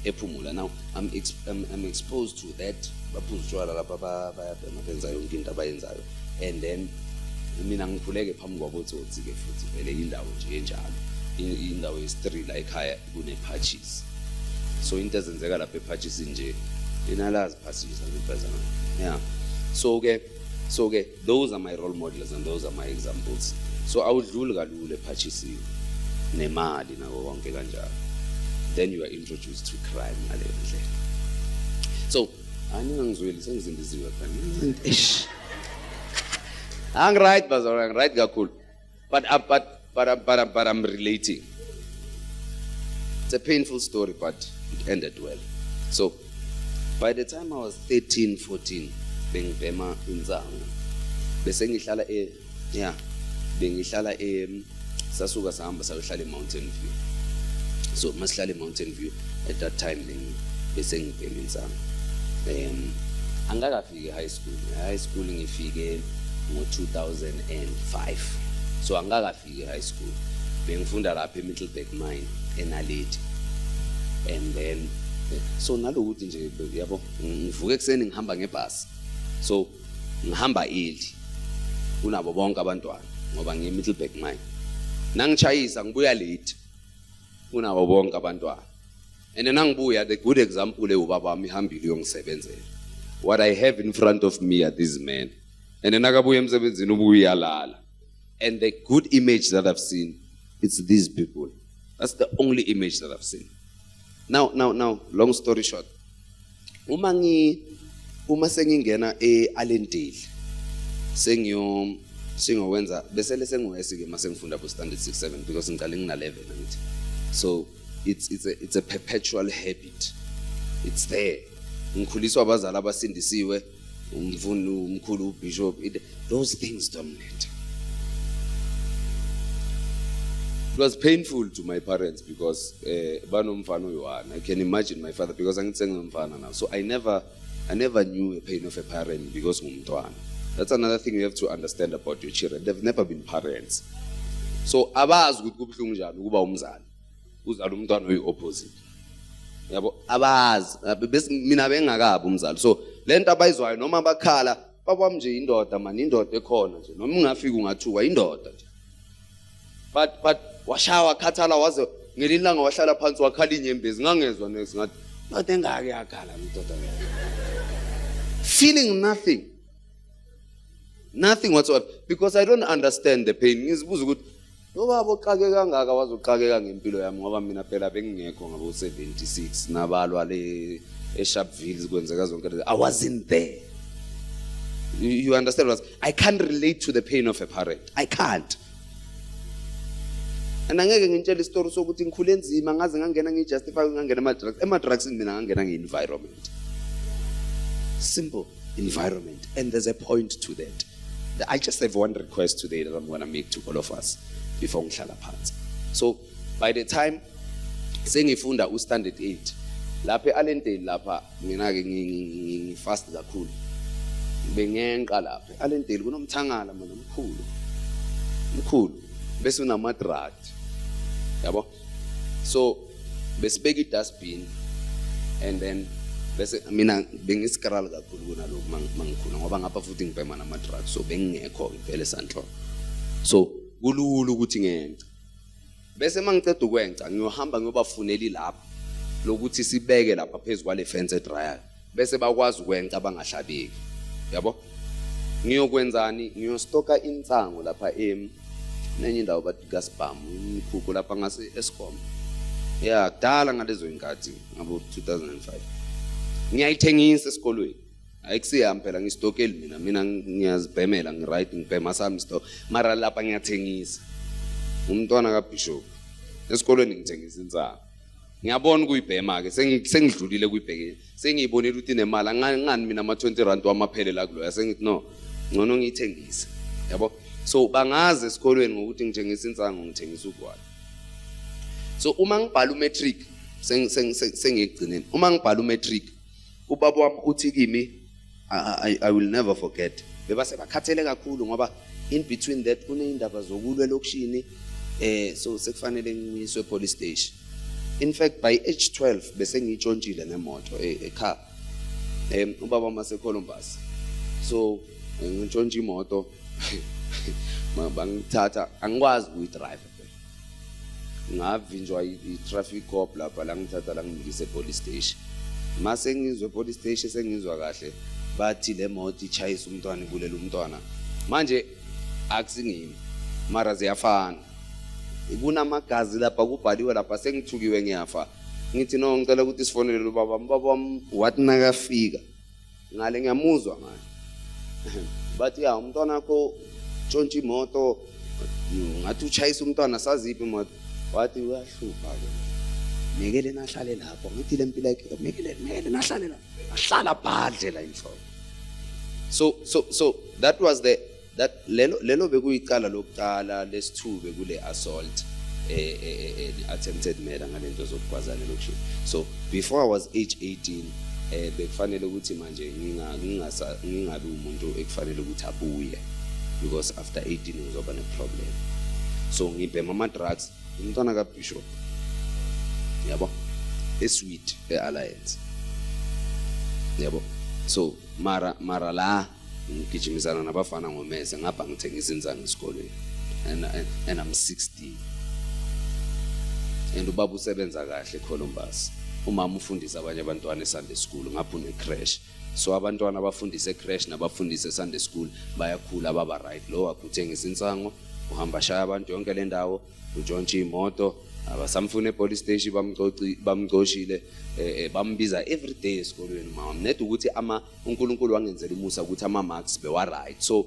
ePhumula, now I'm exposed to that. Baphuza utshwala lapha, bayabhema, benza yonke into abayenzayo. And then mina ngikhuleke phambi kwabotsotsi ke futhi, vele indawo nje enjalo. Indawo yesi-3 la ekhaya kune-patches. So into ezenzeka lapha e-patches nje, inalazi patches angibhezana. Yeah. So ke those are my role models and those are my examples. So awudluli kalula e-patchesini nemali nako konke kanjalo. Then you are introduced to crime ngaleyo ndlela. So aningangizweli sengizindiziwe phela. Eish. I'm right, bazalwane, I'm right kakhulu. But I'm relating. It's a painful story, but it ended well. So By the time I was 13, 14, bengibhema insangu. Bese ngihlala bengihlala sasuka sahamba sayohlala eMountain View. So masihlala eMountain View at that time bese ngibhema insangu. Angakafiki high school. High school ngifike ngo-2005. So angakafiki high school. Bengifunda lapha eMiddelburg Mine eNaledi. And then so nalokuthi nje yabo ngivuka ekuseni ngihamba ngebhasi. So ngihamba early kunabo bonke abantwana ngoba ngiye Middelburg Mine. Nangishayisa ngibuya late kunabo bonke abantwana. And then nangibuya, the good example ubaba wami ihambile uyongisebenzela. What I have in front of me are these men. And then nakabuya emsebenzini ubuya uyalala. And the good image that I've seen, it's these people. That's the only image that I've seen. Now, long story short. Uma sengingena e-Allendale, sengiyowenza bese sengiwesi ke mase ngifunda bo standard 6 7 because ngiqale ngina 11 angithi. So it's a perpetual habit. It's there. Ngikhuliswa abazali abasindisiwe, umfundi umkhulu ubishop, those things don't matter. It was painful to my parents because banomfana oyi-one. I can imagine my father because angithi sengumfana now. So I never knew the pain of a parent because ngumntwana. That's another thing you have to understand about your children. They've never been parents. So abazi ukuthi kubuhlungu njani ukuba umzali. Uzala umntwana oyi-opposite. Yabo abazi mina bengakabi umzali. So lento abayizwayo noma bakhala babam nje indoda man, indoda ekhona nje. Noma ungafika ungathuka indoda nje. But washawa khathala waze ngelinye ilanga wahlala phansi wakhala inyembezi ngangezwa next ngathi ndoda engake yakhala indoda. Feeling nothing. Nothing whatsoever because I don't understand the pain. Ngizibuza ukuthi lo baba oxake kangaka wazoxakeka ngempilo yami ngoba mina phela bengingekho ngabo 76 nabalwa le eSharpeville kwenzeka zonke. I wasn't there. You understand what I can't relate to the pain of a parent. I can't. And angeke ngintshele isitori sokuthi ngikhule enzima ngaze ngangena ngijustify ngangena ema-drugs. Ema-drugs mina ngangena nge-environment. Simple environment. And there's a point to that. I just have one request today that I'm going to make to all of us before ngihlala phansi. So by the time sengifunda u-standard 8 lapha e-Allendale lapha mina-ke ngifast kakhulu. Bengenqa lapha e-Allendale kunomthangala mina omkhulu. Mkhulu. Bese unamadrad. Yabo? So besibeka i-dustbin and then bese mina bengisikral kakhulu kunalokhu mangikhula ngoba ngapha futhi ngibhema nama-drugs so bengingekho vele sanhlobo. So kulula ukuthi ngenze. Bese mangiceda ukwenza ngiyohamba ngiyobafunela ilapha lokuthi sibeke lapha phezu kwale fence edrayayo bese bakwazi ukwenza bangahlabeki. Yabo? Ngiyokwenzani? Ngiyostoka insango lapha nenye indawo bathi Gasbam umkhukhu lapha ngase Eskom. Yeah, kudala ngalezo inkathi ngabo 2005. Ngiyayithengisa esikolweni. Ayikusiyami phela ngistokeli mina ngiyazibhemela ngiright ngibhema sami stock mara lapha ngiyathengisa. Umntwana kaBishop esikolweni ngithengisa insango. Ngiyabona ukuyibhema ke sengidlulile kuyibhekeni. Sengiyibonile ukuthi inemali angani mina ama 20 rand wamaphelela kuloya sengithi no ngcono ngiyithengise. Yabo? So bangazi esikolweni ngokuthi ngithengisa insango ngithengisa ugwayi. So uma ngibhala umatric sengigcineni. Uma ngibhala umatric ubaba wami uthi kimi I will never forget. Bebase bakhathele kakhulu ngoba in between that kuneyindaba zokulwa elokishini so sekufanele ngiyiswe police station. In fact by age 12 bese ngiyitshontshile nemoto ecar. Ubaba mase Columbus. So ngitshontshe imoto bangithatha angikwazi ukuyidrive phela. Ngavinjwa i-traffic cop lapha la ngithatha la ngimikise police station. Mase ngizwe police station sengizwa kahle bathi le moto ichayisa umntwana ibulela umntwana. Manje akusingimi mara ziyafana. Kunamagazi lapha kubhaliwe lapha sengithukiwe ngiyafa. Ngithi no ngicela ukuthi sifonele ubaba. Ubaba wathi nakafika ngale ngiyamuzwa manje. Bathi ya umntwana wakho tshontsha imoto ngathi uchayisa umntwana saziphi imoto wathi uyahlupha ke. Mekele nahlale lapho ngathi le mpilo yakhe mekele nahlale lapho ahlala bhadle la inhloko. So that was the that lelo bekuyicala lokuqala. Lesi-2 bekule assault, attempted murder ngalento zokugwazana lokhu. So before I was age 18 bekufanele ukuthi manje ngingabi umuntu ekufanele ukuthi abuye, because after 18 ngizoba ne problem. So ngibhema ama drugs, umntwana ka bishop yabo, esweet eAlliance yabo. So mara la ngigijimisana nabafana ngomese, ngapha ngithengisa insangu esikolweni, and I'm 16 and ubaba usebenza kahle eColumbus, umama ufundisa abanye abantwana eSunday school, ngapha une creche. So abantwana abafundise ecreche nabafundise eSunday school bayakhula baba right. Lo wakho uthengisa insango, uhamba shaya abantu yonke le ndawo, utshontsha imoto, abasamfuna epolice station, bamcoci bamcoshile, bambiza every day esikolweni mama. Ned ukuthi ama uNkulunkulu wangenzela umusa ukuthi ama marks bewa right. So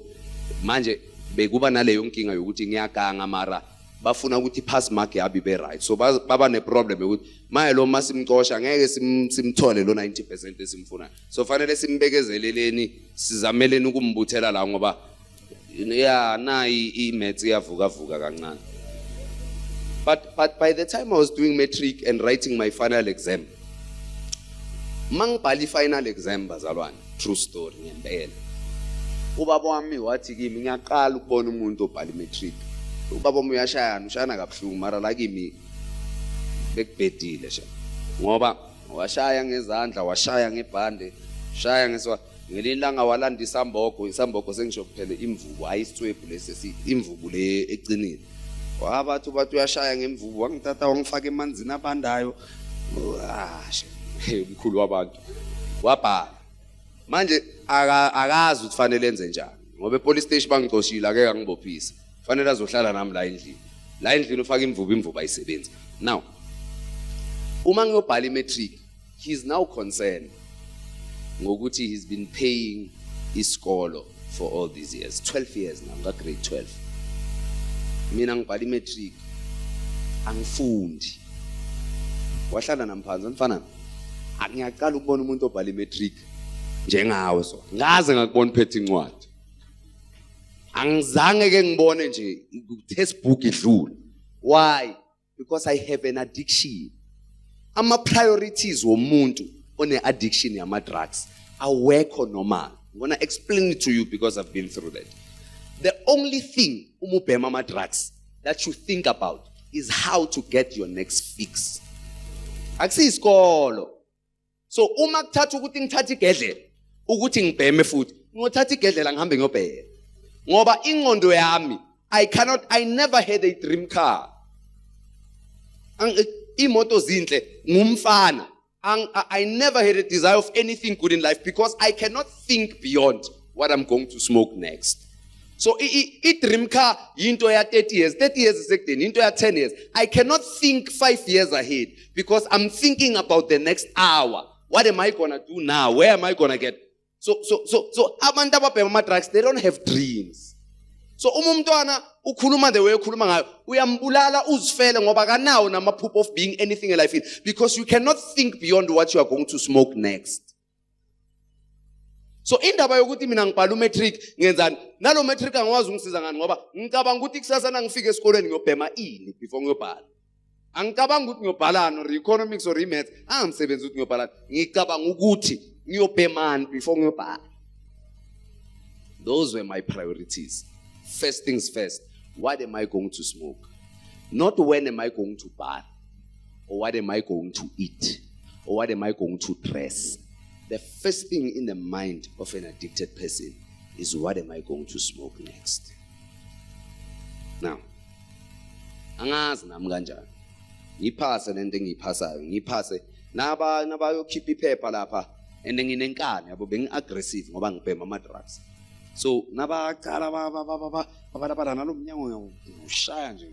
manje bekuba naleyo nkinga yokuthi ngiyaganga, mara bafuna ukuthi pass mark yabi be right. So baba ne problem ukuthi maye lo masimcosha ngeke simthole lo 90% esimfunayo, so fanele simbekezeleleni, sizameleni ukumbuthela la, ngoba ya nayi i-maths iyavuka vuka kancane. But by the time I was doing matric and writing my final exam, mangibhala i-final exam bazalwane, true story ngempela, ubaba wami wathi kimi, ngiyaqala ukubona umuntu obhala i-matric. Ubaba wami uyashayana, ushayana kabuhlungu, mara la kimi bekubhedile sha, ngoba washaya ngezandla, washaya ngebhande, shaya ngeswa. Ngelinye ilanga walanda isambogo, isambogo sengisho kuphela imvubu, hayi isitswebhu lesi, imvubu le eqinile. Wabathi bathi uyashaya ngemvubu, wangithatha wangifaka emanzini abandayo. Ah, umkhulu wabantu wabhala. Manje akazi ukuthi fanele enze njani, ngoba epolice station bangicoshile, akeke angibophise, fanele azohlala nami la endlini. La endlini ufaka imvubu, imvubu ayisebenzi. Now uma ngiyobhala imatric, he is now concerned ngokuthi he's been paying isikolo for all these years, 12 years now, nga grade 12. Mina ngibhala imatric, angifundi. Wahlala namphansi, mfana, ngiyaqala ukubona umuntu obhala imatric njengawe, so ngaze ngakubona uphethe incwadi, angizange ke ngibone nje textbook idlula. Why? Because I have an addiction. Ama priorities womuntu one addiction yama drugs awekho normal. I'm going to explain it to you because I've been through that. The only thing uma ubhema ama drugs that you think about is how to get your next fix. Akusiyisikolo. So uma kuthatha ukuthi ngithathe igedlela ukuthi ngibheme futhi, ngiyothatha igedlela ngihambe ngiyobhema, ngoba ingqondo yami, I cannot, I never had a dream car. Imoto zinhle ngumfana. I never had a desire of anything good in life because I cannot think beyond what I'm going to smoke next. So i dream car into ya 30 years, 30 years isekudeni, into ya 10 years. I cannot think 5 years ahead because I'm thinking about the next hour. What am I going to do now? Where am I going to get? So abantu ababhema ama drugs, they don't have dreams. So uma umntwana ukhuluma the way ukhuluma ngayo, uyambulala uzifele, ngoba akanawo namaphupho of being anything in life, because you cannot think beyond what you are going to smoke next. So indaba yokuthi mina ngibhala umatric ngenzani, nalo matric angikwazi ungisiza ngani, ngoba ngicabanga ukuthi kusasa nangifika esikolweni ngiyobhema ini before ngiyobhala. Angicabanga ukuthi ngiyobhalani or economics or maths, angisebenzi ukuthi ngiyobhalani, ngicabanga ukuthi ngiyobhemani before ngiyobhala. Those were my priorities. First things first, what am I going to smoke? Not when am I going to bath, or what am I going to eat, or what am I going to dress. The first thing in the mind of an addicted person is, what am I going to smoke next? Now, angazi nami kanjani. Ngiphase lento engiyiphasayo, ngiphase naba nabayokhipha iphepha lapha, and nginenkani yabo, bengi aggressive ngoba ngibhema ama drugs. So nabaqala babalabala nalo mnyango ushaya nje,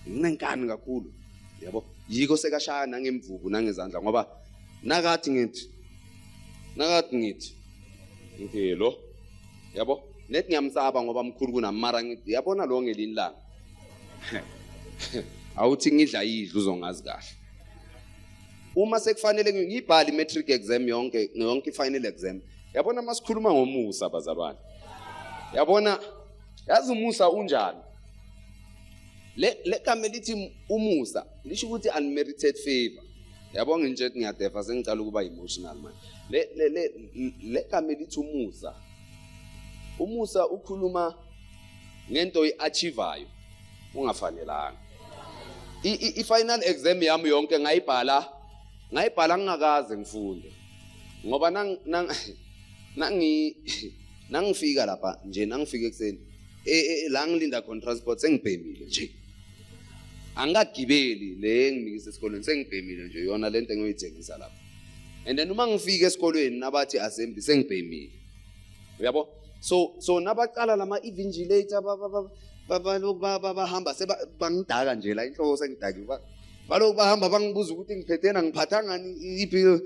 nginenkani kakhulu yabo. Yiko sekashaya nangemvubu nangezandla, ngoba nakathi ngithi nakathi ngithi ngithi lo yabo, nethi ngiyamsaba ngoba mkhulu kunami, mara ngithi yabona lo ngelinye ilanga awuthi ngidla idlu uzongazi kahle. Uma sekufanele ngiyibhale i-matric exam yonke, yonke i-final exam. Yabona masikhuluma ngomusa bazalwane. Yabona yazi umusa unjani? Le gama elithi umusa lisho ukuthi unmerited favor. Yabona nje ngiyadefa sengicala ukuba emotional manje. Le gama elithi umusa. Umusa ukhuluma ngento oyi-achievayo ungafanelanga. I-final exam yami yonke ngayibhala ngingakaze ngifunde. Ngoba nangifika lapha nje, nangifika ekuseni la ngilinda khona transport sengibhemile nje. Angikagibeli le enginikisa esikolweni, sengibhemile nje yona lento engiyoyithengisa lapha. And then uma ngifika esikolweni nabathi assembly sengibhemile. Uyabo? So nabaqala lama invigilator balokhu bahamba bangidaka nje la inhloko sengidakiwe. Balokhu bahamba bangibuza ukuthi ngiphethena ngiphathangani iphi,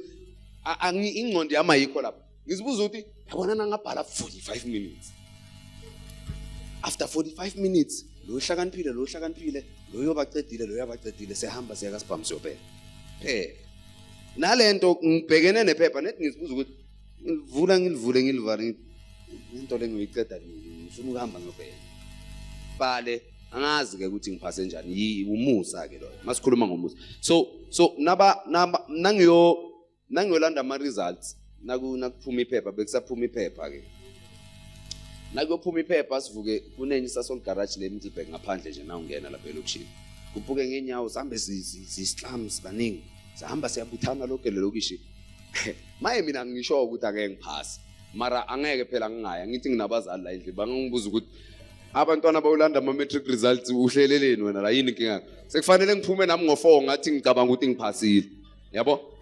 ingqondo yami ayikho lapha. Ngizibuza ukuthi yabona nangabhala 45 minutes. After 45 minutes lo hlakaniphile, lo hlakaniphile, lo yobacedile, lo yabacedile, sehamba siya kaSibhamu siyobheka. Phela nalento ngibhekene nephepha nethi ngizibuza ukuthi ngilivula ngilivule ngilivale into le ngiyoyiceda nini, ngifuna ukuhamba ngiyobheka. Bhale angazi ke ukuthi ngiphase njani, umusa ke loyo masikhuluma ngomusa. So naba nangiyolanda ama results, nakuphuma iphepha, bekusaphuma iphepha ke. Nakuyophuma iphepha sivuke kunenye Sasol garage le Middelburg ngaphandle nje nawungena lapha elokishini. Kuphuke ngenyawo sihambe sislums baningi. Sihamba siyabuthana lonke lelokishi. Maye mina ngisho ukuthi angeke ngiphase. Mara angeke phela ngingaya, ngithi nginabazali la endlini bangibuza ukuthi abantwana bawulanda ama matric results uhleleleni wena la yini inkinga? Sekufanele ngiphume nami ngo4 ngathi ngicabanga ukuthi ngiphasile. Yabo?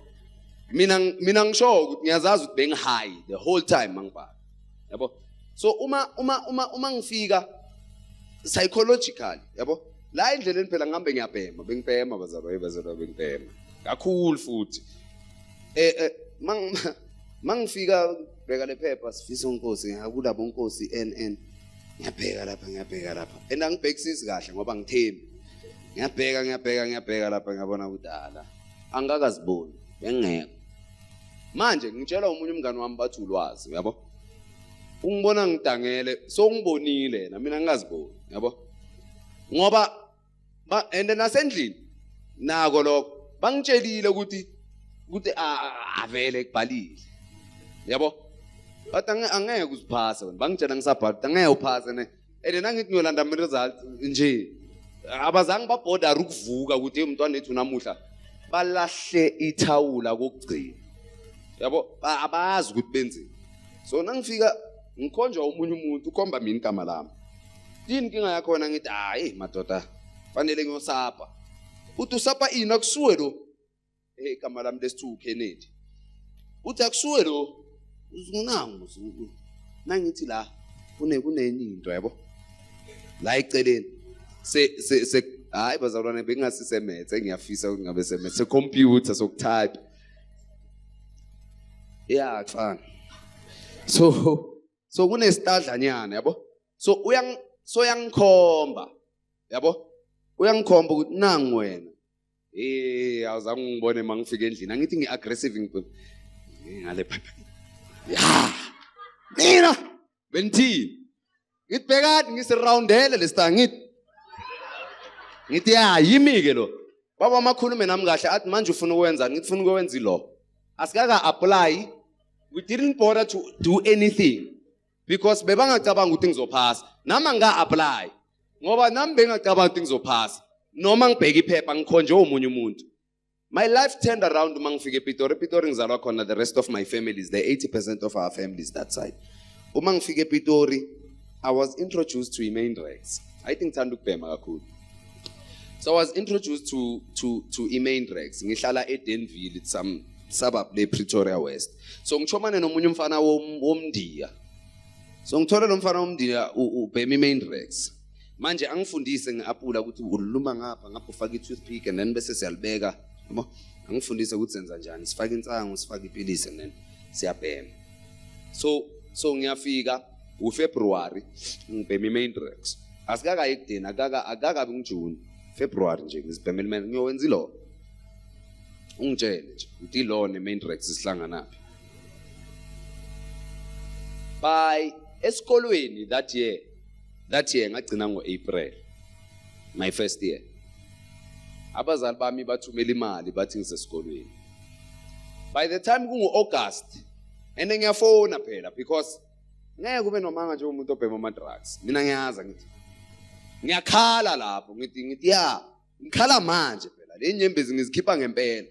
Mina ngisho ukuthi ngiyazazi ukuthi bengi high the whole time mangibhala. Yabo? So uma ngifika psychologically, yabo? La endleleni phela ngihambe ngiyabhema, bengibhema bazalwane, bengibhema kakhulu futhi. Mangifika bheka le phepha Sifiso Nkosi, ngakulabo Nkosi NN. Ngiyabheka lapha, ngiyabheka lapha. And angibhekisisi kahle ngoba ngithembi. Ngiyabheka lapha ngiyabona ukuthi ala angikakaziboni, bengekho. Manje ngitshela omunye umngane wami bathi ulwazi, uyabo? Ungibona ngidangele, so ungibonile yena, mina ngingaziboni, yabo? Ngoba and nasendlini nako lokho bangitshelile ukuthi avele kubhalile. Yabo? Bathi angeke uziphase wena, bangitshela ngisabhala angeke uphase ne. And nangithi ngiyolanda ama results nje. Abazange babhoda ukuvuka ukuthi umntwana wethu namuhla balahle ithawula kokugcina. Yabo? Abazi ukuthi benzeni. So nangifika ngikhonjwa omunye umuntu ukhomba mina igama lami. Yini inkinga yakhona? Ngithi hayi madoda fanele ngiyosapha. Uthi usapha ini? Akusuwe lo. Igama lami lesi2 Kennedy. Uthi akusuwe lo. Uzinangu nangithi la kunenye into, yabo? La eceleni se hayi bazalwane bengingasisemethe, ngiyafisa ukuthi ngabe semethe computer sokutype. Yeah, kufana. So kunestadlanyana, yabo? So uyangikhomba, yabo? Uyangikhomba ukuthi nangu wena. Awuzange ungibone mangifika endlini. Angithi ngi-aggressive ngibone ngale phepha. Ya. Mina benithini? Ngithi bhekani ngisiroundele lesita ngithi ya yimi ke lo. Baba makhulume nami kahle athi manje ufuna ukwenzani? Ngithi ufuna ukwenza ilo. Asikaka apply. We didn't bother to do anything because bebangacabanga ukuthi ngizophasa. Nami anga apply ngoba nami bengacabanga ukuthi ngizophasa. Noma ngibheka iphepha ngikhonje omunye umuntu. My life turned around uma ngifika ePitori. ePitori ngizalwa khona, the rest of my family is there, 80% of our family is that side. Uma ngifika ePitori, I was introduced to iMainrex. I think ngithanda ukubhema kakhulu. So I was introduced to iMainrex. Ngihlala eDenville, it's some suburb le Pretoria West. So ngichomane nomunye umfana womndiya. So ngithole lo mfana womndiya ubhema iMainrex. Manje angifundise ngeapula ukuthi uluma ngapha, ngapha ufaka i-toothpick and then bese siyalibeka. Yabo? Angifundise ukuthi senza njani, sifake insangu, sifake ipilisi and then siyabhema. So ngiyafika uFebruary ngibhema iMainrex. Asikakayi ekudeni, akakabi nguJune. February nje ngizibhemela imali, ngiyowenza ilo. Ungitshele nje ukuthi ilo ne-Mandrax sihlanganaphi. By esikolweni that year ngagcina ngo-April, my first year. Abazali bami bathumela imali, bathi ngisesikolweni. By the time kungu-August, and ngiyafona phela because ngeke kube nomanga nje umuntu obhema ama-drugs. Mina ngiyaza, ngithi ngiyakhala lapho, ngithi ya, ngikhala manje phela, le nyembezi ngizikhipha ngempela,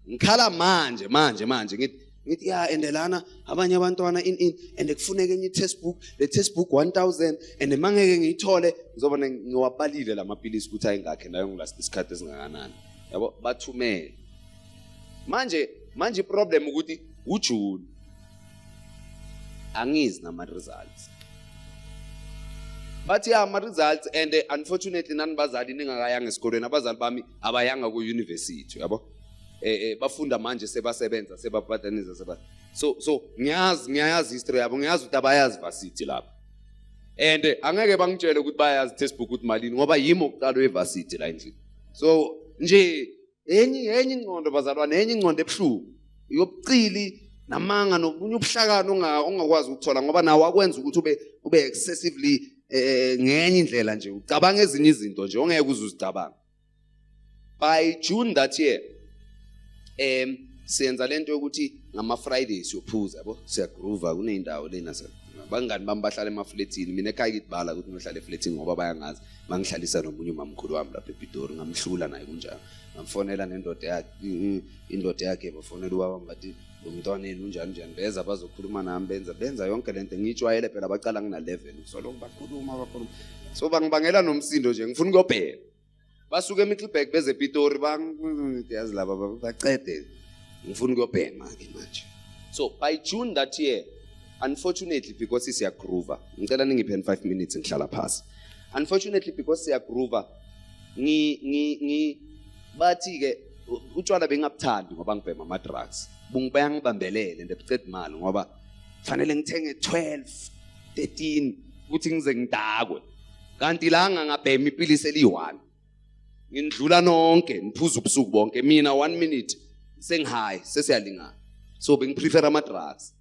ngikhala manje manje manje. Ngithi ya, and lana abanye abantwana in and kufuneka enye i-textbook, le textbook 1000, and mangeke ngiyithole ngizobona ngiwabalile lamapilisi ukuthi ayingakhe nayo, ngilast isikhathi esingakanani, yabo. Bathumele manje manje. I-problem ukuthi uJune angizi nama-results. Bathi ya, ama-results, and unfortunately nani bazali ningakayanga esikolweni, abazali bami abayanga ku-university, yabo, bafunda manje, sebasebenza, sebabhadanisa, seba so ngiyazi, ngiyayazi history yabo, ngiyazi ukuthi abayazi varsity lapha, and angeke bangitshele ukuthi bayazi textbook ukuthi malini, ngoba yimi okuqala we-varsity la endlini. So nje enye ingqondo, bazalwane, enye ingqondo ebuhlungu yobucili namanga nobunye ubuhlakani ongakwazi ukuthola, ngoba nawo akwenza ukuthi ube excessively ngenye indlela nje, ucabanga ezinye izinto nje ongeke uze uzicabanga. By June that year, siyenza lento yokuthi ngama Fridays siyophuza, yabo, siyagroova kuneyindawo lena. Bangani bami bahlala emafletini, mina ekhaya kithi bala ukuthi ngihlale efletini ngoba bayangazi, bangihlalisa nomunye umamkhulu wami lapha ePitori. Ngamhlula naye kunjalo, ngamfonela nendoda yakhe, indoda yakhe bafonela ubaba, bathi lo mntwaneni unjani njani, beza bazokhuluma nami, benza yonke lento ngiyijwayele phela. Bacala ngina-11, soloko bakhuluma bakhuluma, so bangibangela nomsindo nje, ngifuna ukuyobheka. Basuke eMiddelburg beze ePitori, yazi laba bacede, ngifuna ukuyobhema ke manje. So by June that year, unfortunately because siyagroova, ngicela ningiphe 5 minutes ngihlala phasi. Unfortunately because siyagroova, ngi ngi ngi bathi ke utshwala bengabuthandi ngoba ngibhema ama drugs, bungibangibambelele ndebeceda imali, ngoba fanele ngithenge 12 13 ukuthi ngize ngidakwe, kanti la ngangabhema ipilisi eliyi-1, ngindlula nonke niphuza ubusuku bonke, mina 1 minute sengi-high, sesiyalingana. So bengiprefer ama drugs.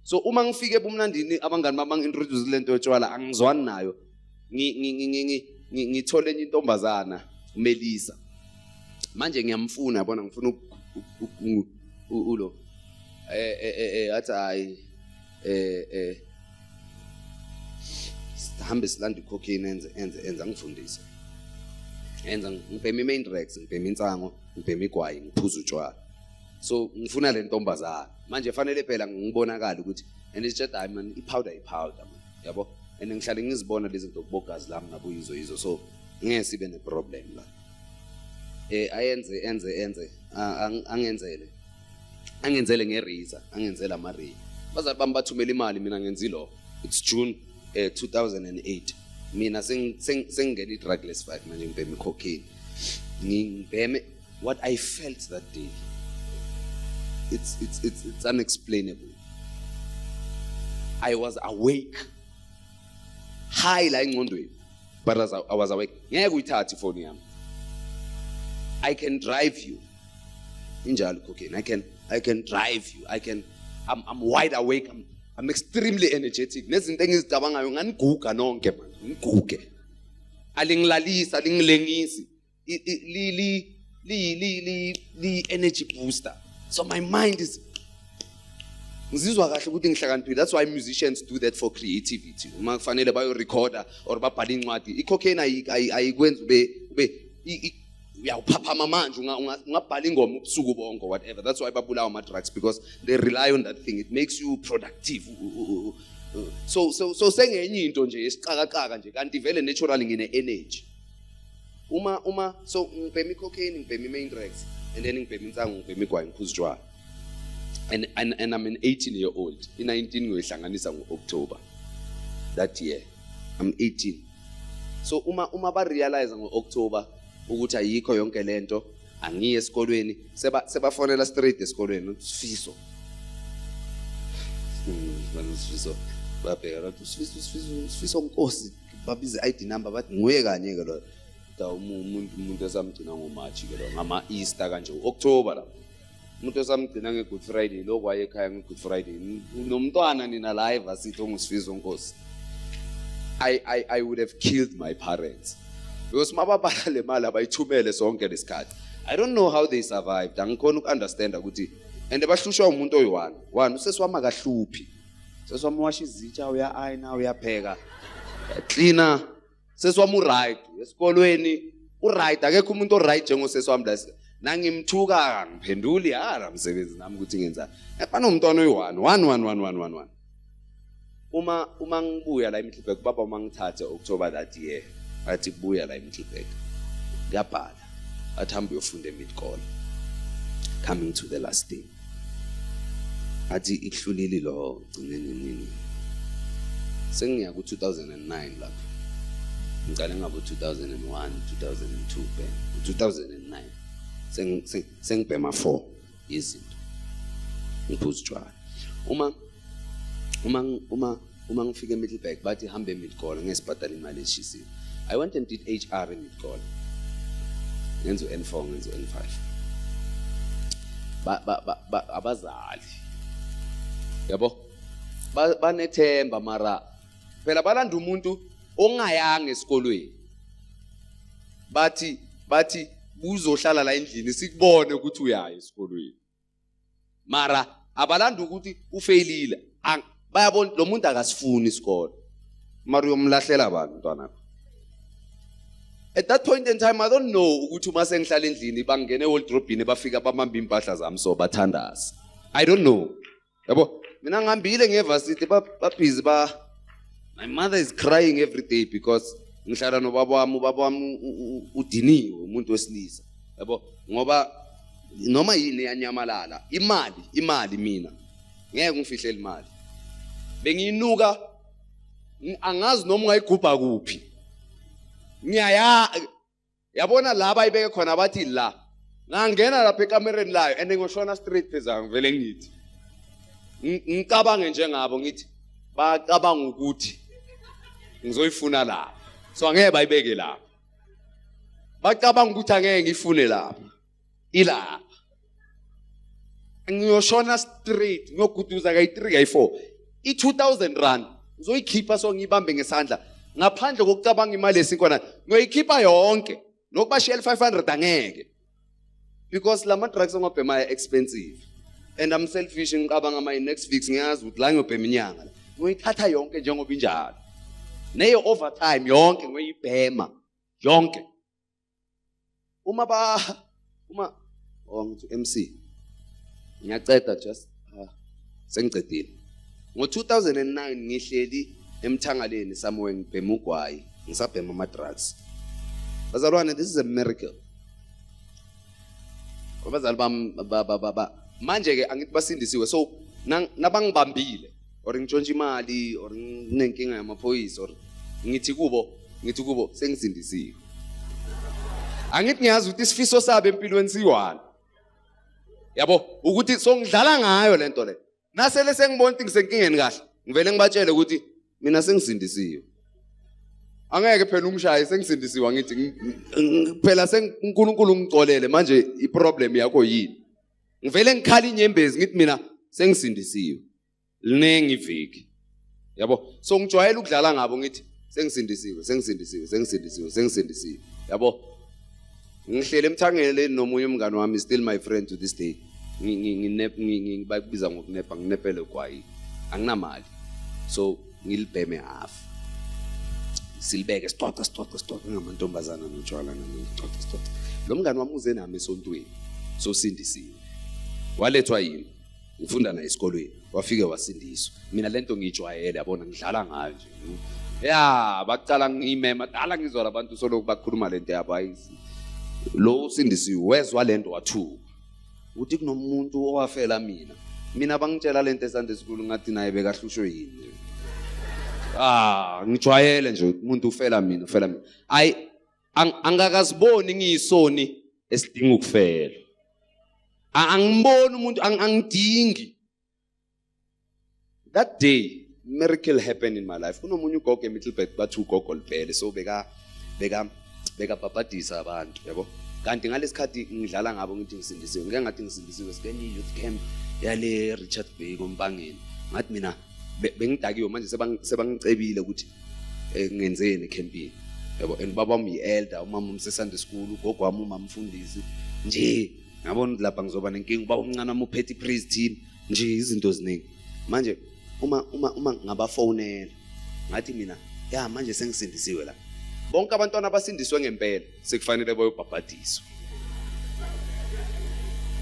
So uma ngifike ebumnandini, abangani bami bangi-introduce lento yotshwala, angizwani nayo. Ngithole enye intombazana, uMelisa. Manje ngiyamfuna, yabona, ngifuna ulo athi hayi, sihambe silanda icocaine, enze angifundise, enza ngibhema i-Mandrax, ngibhema insango, ngibhema igwayi, ngiphuza utshwala. So ngifuna le ntombazana manje, fanele phela ngibonakale ukuthi, and it's just, hayi man, i-powder, i-powder man, yabo. And ngihlale ngizibona lezi zinto kubogazi lami nabo yizo yizo, so ngeke sibe ne-problem la. Ayenze enze enze angenzele nge-razor, angenzele ama-razor. Bazali bami bathumela imali, mina ngenza ilo. It's June 2008, mina sengingena i-drugless 5 manje, ngibhema i-cocaine, ngibheme. What I felt that day, it's unexplainable. I was awake, high la engqondweni, but as I was awake. Ngeke uyithathe ifoni yami, I can drive you, injalo cocaine. I can drive you, I can I'm wide awake, I'm extremely energetic, nezinto engizicabangayo nganiguga nonke man, ngiguge. Alingilalisa, alingilengisi, li li li li li li energy booster. So my mind is, ngizizwa kahle ukuthi ngihlakaniphile. That's why musicians do that for creativity, uma kufanele bayorecorda or babhale incwadi. I-cocaine ayikwenzi ube uyawuphaphama manje, ungabhala ingoma ubusuku bonke, whatever. That's why babulawa ama-drugs, because they rely on that thing. It makes you productive. So sengenye into nje esiqakaqaka nje, kanti vele naturally ngine-energy. Uma so ngibhema i-cocaine, ngibhema i-Mandrax, and then ngibhema insangu, ngibhema igwayi, ngiphuza utshwala, and I'm an 18 year old. I-19 ngiyoyihlanganisa ngo-October that year. I'm 18. So uma ba realize ngo-October ukuthi ayikho yonke lento, angiye esikolweni, sebafonela straight esikolweni, Sifiso. Sifiso babheka bathi Sifiso, Sifiso, Sifiso Nkosi, babize ID number, bathi nguye kanye ke lo. Umuntu esamgcina ngoMarch ke lo, ngama Easter kanje, October la. Umuntu esamgcina ngeGood Friday, lokho wayekhaya ngeGood Friday. Nomntwana nina la eVarsity onguSifiso Nkosi. I would have killed my parents. Because mababala le mali abayithumele sonke lesikhathi. I don't know how they survived. Angikhona ukunderstand ukuthi and bahlushwa umuntu oyi-one. One, usesi wami akahluphi. Sesi wami washa izitsha, uya-ayina, uyapheka. Cleaner. Sesi wami u-right. Esikolweni u-right. Akekho umuntu o-right njengosesi wami la. Nangimthuka ngiphenduli ara msebenzi nami ukuthi ngenzani. Banomntwana oyi-one, one, one, one, one, one, one. Uma ngibuya la eMiddelburg, baba uma ngithathe October that year, athi kubuya la eMiddelburg. Kuyabhala. Athi hamba uyofunda eMidcall. Coming to the last thing. Athi ihlulile lo gcine nini. Sengiya ku 2009 lapho. Ngiqale ngabo 2001, 2002 ben. 2009. Sengibhema 4 izinto. Ngiphuza utshwala. Uma ngifika eMiddelburg bathi hambe eMidcall ngesibhadala imali eshisiwe. I went and did HR eMidcall. Ngenza u-N4, ngenza u-N5. Ba abazali. Yabo? Banethemba mara phela balanda umuntu ongayanga esikolweni. Bathi uzohlala la endlini sikubone ukuthi uyaya esikolweni. Mara abalanda ukuthi ufailile. Bayabona lo muntu akasifuni isikole. Mara uyomlahlela abantu mntwana. At that point in time I don't know ukuthi uma sengihlala endlini bangene ewardrobe bafika bamamba impahla zami so bathandaza. I don't know. Yabo mina ngihambile ngevarsity ba busy ba my mother is crying every day because ngihlala nobaba wami, ubaba wami udiniwe umuntu wesilisa. Yabo ngoba noma yini yanyamalala imali mina ngeke ngifihlele imali. Bengiyinuka angazi noma ungayigubha kuphi. Ngiyaya yabona laba ayibeke khona bathi la ngangena lapha ekamereni layo and ngoshona straight phezulu ngivele ngithi ngicabange njengabo ngithi bacabanga ukuthi ngizoyifuna lapha so angeke bayibeke lapha, bacabanga ukuthi angeke ngifune lapha, ilapha ngiyoshona straight ngiyoguduza kayi-3 kayi-4 i-2000 rand ngizoyikhipha so ngiyibambe ngesandla ngaphandle kokucabanga imali yesinkwana ngiyoyikhipha yonke nokubashiyela 500 angeke because lama drugs ongabhemayo expensive and I'm selfish ngicabanga my next fix ngiyazi ukuthi la ngiyobhema inyanga ngiyoyithatha yonke njengoba injalo neyo overtime yonke ngiyoyibhema yonke. Uma ngithi MC ngiyaceda just sengicedile ngo-2009 ngihleli emthangaleni somewhere ngibhema ugwayi ngisabhema ama drugs. Bazalwane, this is a miracle. Abazali bami manje ke angithi basindisiwe so nabangibambile or ngitshontshe imali or nginenkinga yamaphoyisa or ngithi kubo sengisindisiwe. Angithi ngiyazi ukuthi isifiso sabo empilweni siyi-one. Yabo ukuthi so ngidlala ngayo lento le. Nasele sengibona ukuthi ngisenkingeni kahle ngivele ngibatshele ukuthi mina sengisindisiwe. Angeke phela ungishaye sengisindisiwe angithi phela uNkulunkulu ungixolele manje iproblem yakho yini. Ngivele ngikhala inyembezi ngithi mina sengisindisiwe. Linengi iviki. Yabo so ngijwayele ukudlala ngabo ngithi sengisindisiwe sengisindisiwe sengisindisiwe sengisindisiwe. Yabo ngihlele emthangele nomunye umngane wami still my friend to this day. Ngibakubiza ngokunepa nginepele kwayi anginamali so ngilibheme half silibeke sixoxe ngamantombazana notshwala nami sixoxe. Lo mngane wami uze nami esontweni so sindisiwe walethwa yimi ngifunda naye esikolweni wafike wasindiswa. Mina lento ngiyijwayele yabona ngidlala ngayo nje ya baqala ngimema dala ngizwa labantu soloku bakhuluma lento yabo ayisi lo usindisiwe wezwa lento wathuka uthi kunomuntu owafela mina bangitshela lento eSunday school ngathi naye bekahlushwe yini. Ngijwayele nje umuntu ufela mina ayi angakaziboni ngiyisoni esidinga ukufela. Angiboni umuntu angidingi. That day miracle happened in my life. Kunomunye ugogo eMiddelburg bathi ugogo Libhele so beka Bekabhabhadisa abantu, yabo. Kanti ngalesikhathi ngidlala ngabo ngithi ngisindisiwe, ngike ngathi ngisindisiwe sikenye youth camp yale Richard Bay koMpangeni. Ngathi mina bengidakiwe manje, sebangicebile ukuthi ngenzeni ecampini, yabo. And baba wami yi-elder, umama umse-Sunday school, ugogo wami umamfundisi nje. Ngabona ukuthi lapha ngizoba nenkinga, uba umncane wami uphethe i-praise team nje, izinto ziningi manje. Uma ngabafonela ngathi mina, ya, manje sengisindisiwe la, bonke abantwana abasindiswe ngempela sekufanele bayobhabhadiswa,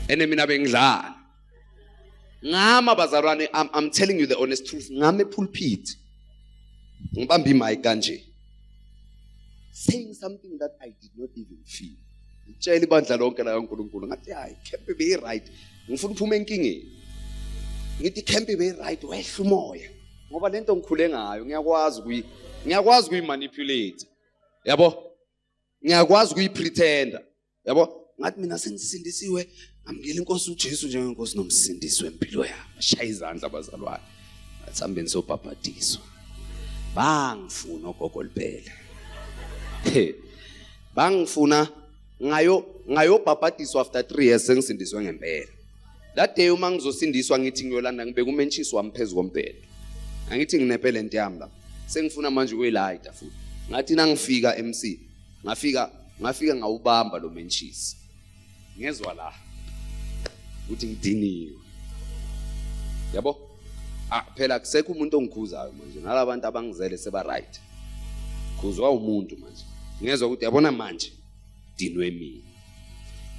ene mina bengidlala ngama. Bazalwane, I'm telling you the honest truth, ngame pulpit ngibamba imic kanje, saying something that I did not even feel. Ngitshela ibandla lonke la kaNkulunkulu, ngathi hayi, camp be right, ngifuna ukuphuma enkingeni. Ngithi camp be right, wehla umoya, ngoba lento ngikhule ngayo, ngiyakwazi ukuyimanipulate, yabo, ngiyakwazi ukuyipretenda, yabo. Ngathi mina sengisindisiwe, ngamukela inkosi uJesu njengenkosi nomsindisi wempilo yami. Shaya izandla, bazalwane. Athambeni sobhabhadiswa. Bangifuna ogogo liphela, bangifuna ngayo ngayobhabhadiswa after 3 years sengisindiswe ngempela. That day uma ngizosindiswa, ngithi ngiyolanda, ngibeka umentshisi wami phezu kombhede, angithi nginepelent yami lapha, sengifuna manje ukuyilayita futhi. Ngathi nangifika MC, ngafika ngawubamba lo mentshisi, ngezwa la ukuthi ngidiniwe, yabo. Ah, phela kusekho umuntu ongikhuzayo manje, nalabantu abangizele seba right, khuzwa umuntu manje. Ngezwa ukuthi, yabona manje dinwe mina,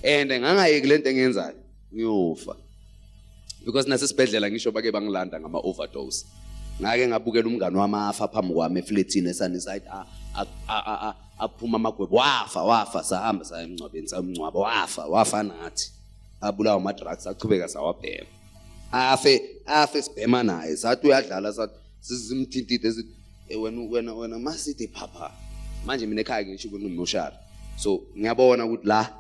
and ngangayeki lento engiyenzayo, ngiyofa, because nasesibhedlela ngisho bake bangilanda ngama overdose. Ngake ngabukela umngane wami afa phambi kwami efletini eSunnyside, aphuma amagwebo, wafa, wafa. Sahamba saya emngcwabeni, sayomngcwaba, wafa, wafa nathi. Abulawa ama-drugs, achubeka sawabhema, afe, afe sibhema naye. Sathi uyadlala, sathi sizimthintite, sithi, "Eh, wena, wena, wena." Masithi phapha manje, mina ekhaya ngisho kunomoshara, so ngiyabona ukuthi la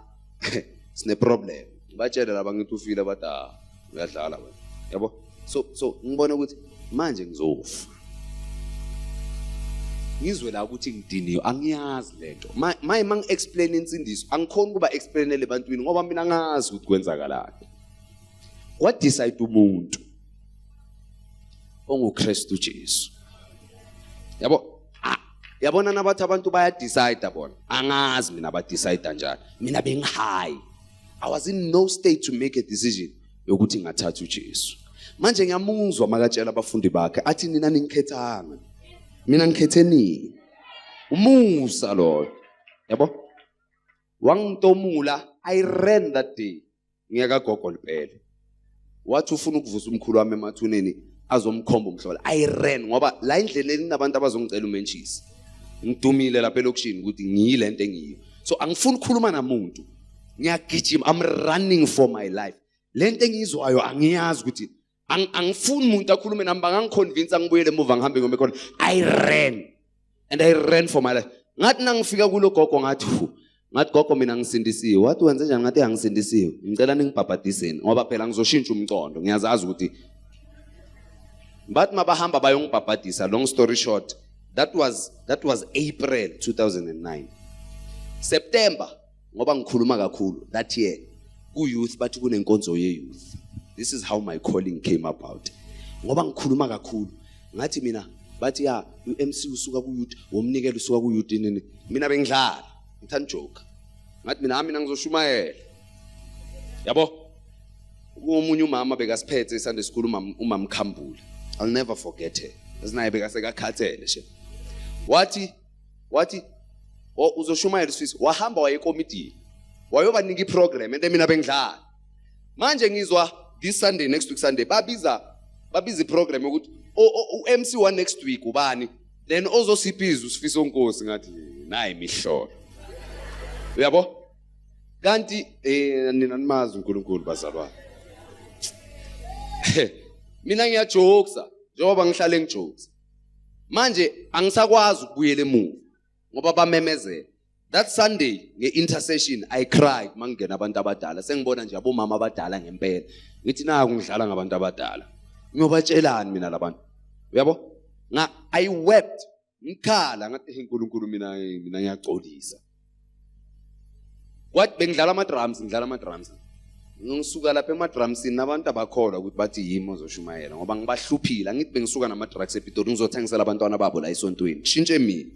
sine problem. Ngibatshele laba, ngithi ufile, bathi, "Ah, uyadlala wena," yabo. So ngibona ukuthi manje ngizofa. Ngizwe la ukuthi ngidiniwe, angiyazi lento. Maye mangi-explain insindiso, angikhoni ukuba explainele ebantwini, ngoba mina ngazi ukuthi kwenzakalani. Kwadecide umuntu onguKristu Jesu, yabo. Ah, yabona nabathi abantu bayadecide bona, angazi mina badecide kanjani. Mina bengi-high, I was in no state to make a decision yokuthi ngathatha uJesu. Manje ngiyamuzwa makatshela abafundi bakhe, athi, "Nina ningikhethanga, mina ngikhethe nini." Umusa loyo, yabo. Wangitomula. I ran that day ngiyaka gogo liphele, wathi ufuna ukuvusa umkhulu wami emathuneni, azomkhomba umhlola. I ran ngoba la endleleni kunabantu abazongicela umentshisi. Ngidumile lapha elokishini ukuthi ngiyile nto engiyiyo, so angifuni ukukhuluma namuntu. Ngiyagijima, I'm running for my life. Lento engiyizwayo angiyazi ukuthi angifuni umuntu akhulume nami, bangangiconvince angibuyele emuva, ngihambe ngome khona. I ran and I ran for my life. Ngathi nangifika kulo gogo, ngathi, "Fu," ngathi, "Gogo, mina ngisindisiwe." Wathi, "Wenze njani?" Ngathi, "Angisindisiwe, ngicela ningibhabhadiseni, ngoba phela ngizoshintsha umcondo, ngiyazazi ukuthi." Bathi mabahamba bayongibhabhadisa. Long story short, that was April 2009. September, ngoba ngikhuluma kakhulu that year ku-youth, bathi kunenkonzo ye-youth. This is how my calling came about, ngoba ngikhuluma kakhulu. Ngathi mina, bathi, ya, u-MC usuka ku-youth, womnikelo usuka ku-youth nini. Mina bengidlala, ngithanda joke. Ngathi mina, mina ngizoshumayela, yabo. Omunye umama bekasiphethe eSunday school, umama Khambule, I'll never forget her, esinaye bekasekakhathele she. Wathi, "Oh, uzoshumayela usisi." Wahamba waye ekomidini, wayobanika iprogram, ente mina bengidlala. Manje ngizwa this Sunday, next week Sunday, babiza iprogram yokuthi u-MC wa next week ubani, then ozosiphiza uSifiso Nkosi. Ngathi, nayi imihlolo, uyabo. Kanti nina nimazi uNkulunkulu, bazalwane. Mina ngiyajokesa njengoba ngihlale ngijokesa. Manje angisakwazi ukubuyela emuva ngoba bamemezela. That Sunday nge-intercession I cried mangingena abantu abadala, sengibona nje abomama abadala ngempela. Ngithi, naku ngidlala ngabantu abadala, ngiyobatshelani mina labantu, uyabo. Nga I wept, ngikhala, ngathi, "Hey, uNkulunkulu, mina ngiyaxolisa." Kwathi bengidlala ama-drums, ngidlala ama-drums. Ngisuka lapha ema-drumsini nabantu abakholwa ukuthi bathi yimi ozoshumayela ngoba ngibahluphile. Angithi bengisuka nama-drugs ePitori ngizothengisela abantwana babo la esontweni. Kushintshe mina.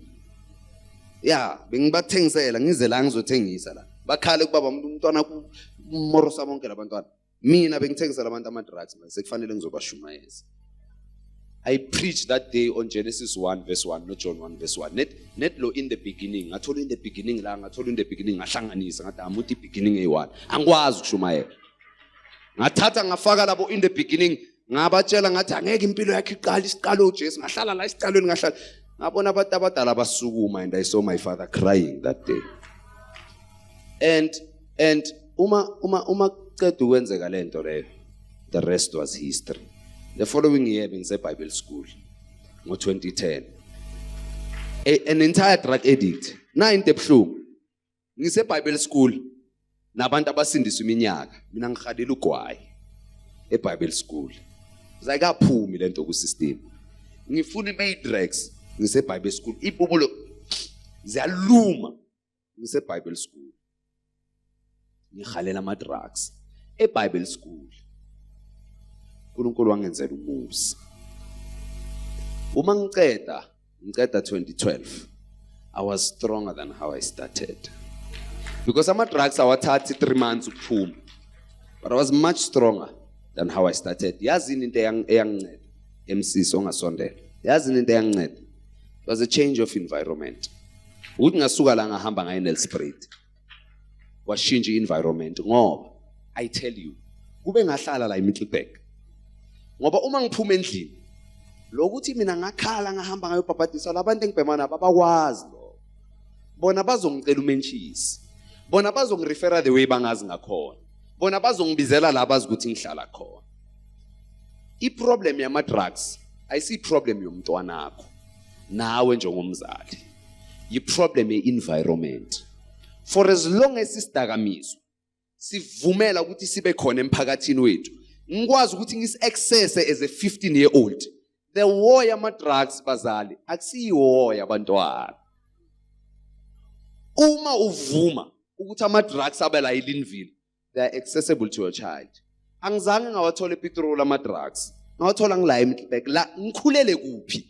Ya, bengibathengisela ngize la ngizothengisa la. Bakhale kubaba umuntu umntwana kumorosa bonke labantwana. Mina bengithengisela abantu ama-drugs manje sekufanele ngizobashumayeza. I preached that day on Genesis 1 verse 1, not John 1 verse 1. Net lo in the beginning. Ngathola in the beginning la, ngathola in the beginning ngahlanganisa ngathi amuthi beginning eyi-1. Angikwazi ukushumayela. Ngathatha ngafaka labo in the beginning, ngabatshela ngathi angeke impilo yakhe iqale isiqalo uJesu. Ngahlala la isiqalweni ngahlala. Ngabona abantu abadala basukuma and I saw my father crying that day. And uma kuqeda ukwenzeka lento leyo, the rest was history. The following year bengise Bible school ngo-2010. An entire drug addict. Na into ebuhlungu. Ngise Bible school nabantu abasindiswa iminyaka. Mina ngihalela ugwayi eBible school. Zayikaphumi lento ku system. Ngifuna i-Madrex ngise Bible school. Ibubulo ziyaluma ngise Bible school. Ngihalela ama drugs eBible school. uNkulunkulu wangenzela umusa. Uma ngiceda 2012, I was stronger than how I started. Because ama drugs awathathi 3 months ukuphuma. But I was much stronger than how I started. Yazini into eyanginceda MC ongasondela. Yazini into eyanginceda. It was a change of environment. Ukuthi ngasuka la ngahamba ngaye Nelspruit. Washintsha i-environment ngoba I tell you kube ngahlala la eMiddelburg. Ngoba uma ngiphuma endlini lokuthi mina ngakhala ngahamba ngayobhabhadiswa labantu engibhema nabo abakwazi lo. Bona bazongicela umentshisi. Bona bazongirefera the way bangazi ngakhona. Bona bazongibizela la bazi ukuthi ngihlala khona. I-problem yama-drugs ayisi problem yomntwanakho nawe njengomzali. I-problem ye-environment. For as long as isidakamizwa sivumela ukuthi sibe khona emphakathini wethu, ngikwazi ukuthi ngisi-access as a 15-year-old. The war yama-drugs bazali akusiyi-war yabantwana. Uma uvuma ukuthi ama-drugs abe la eLinville, they are accessible to your child. Angizange ngawathola ePitori ama-drugs, ngawathola ngila eMiddelburg. La ngikhulele kuphi?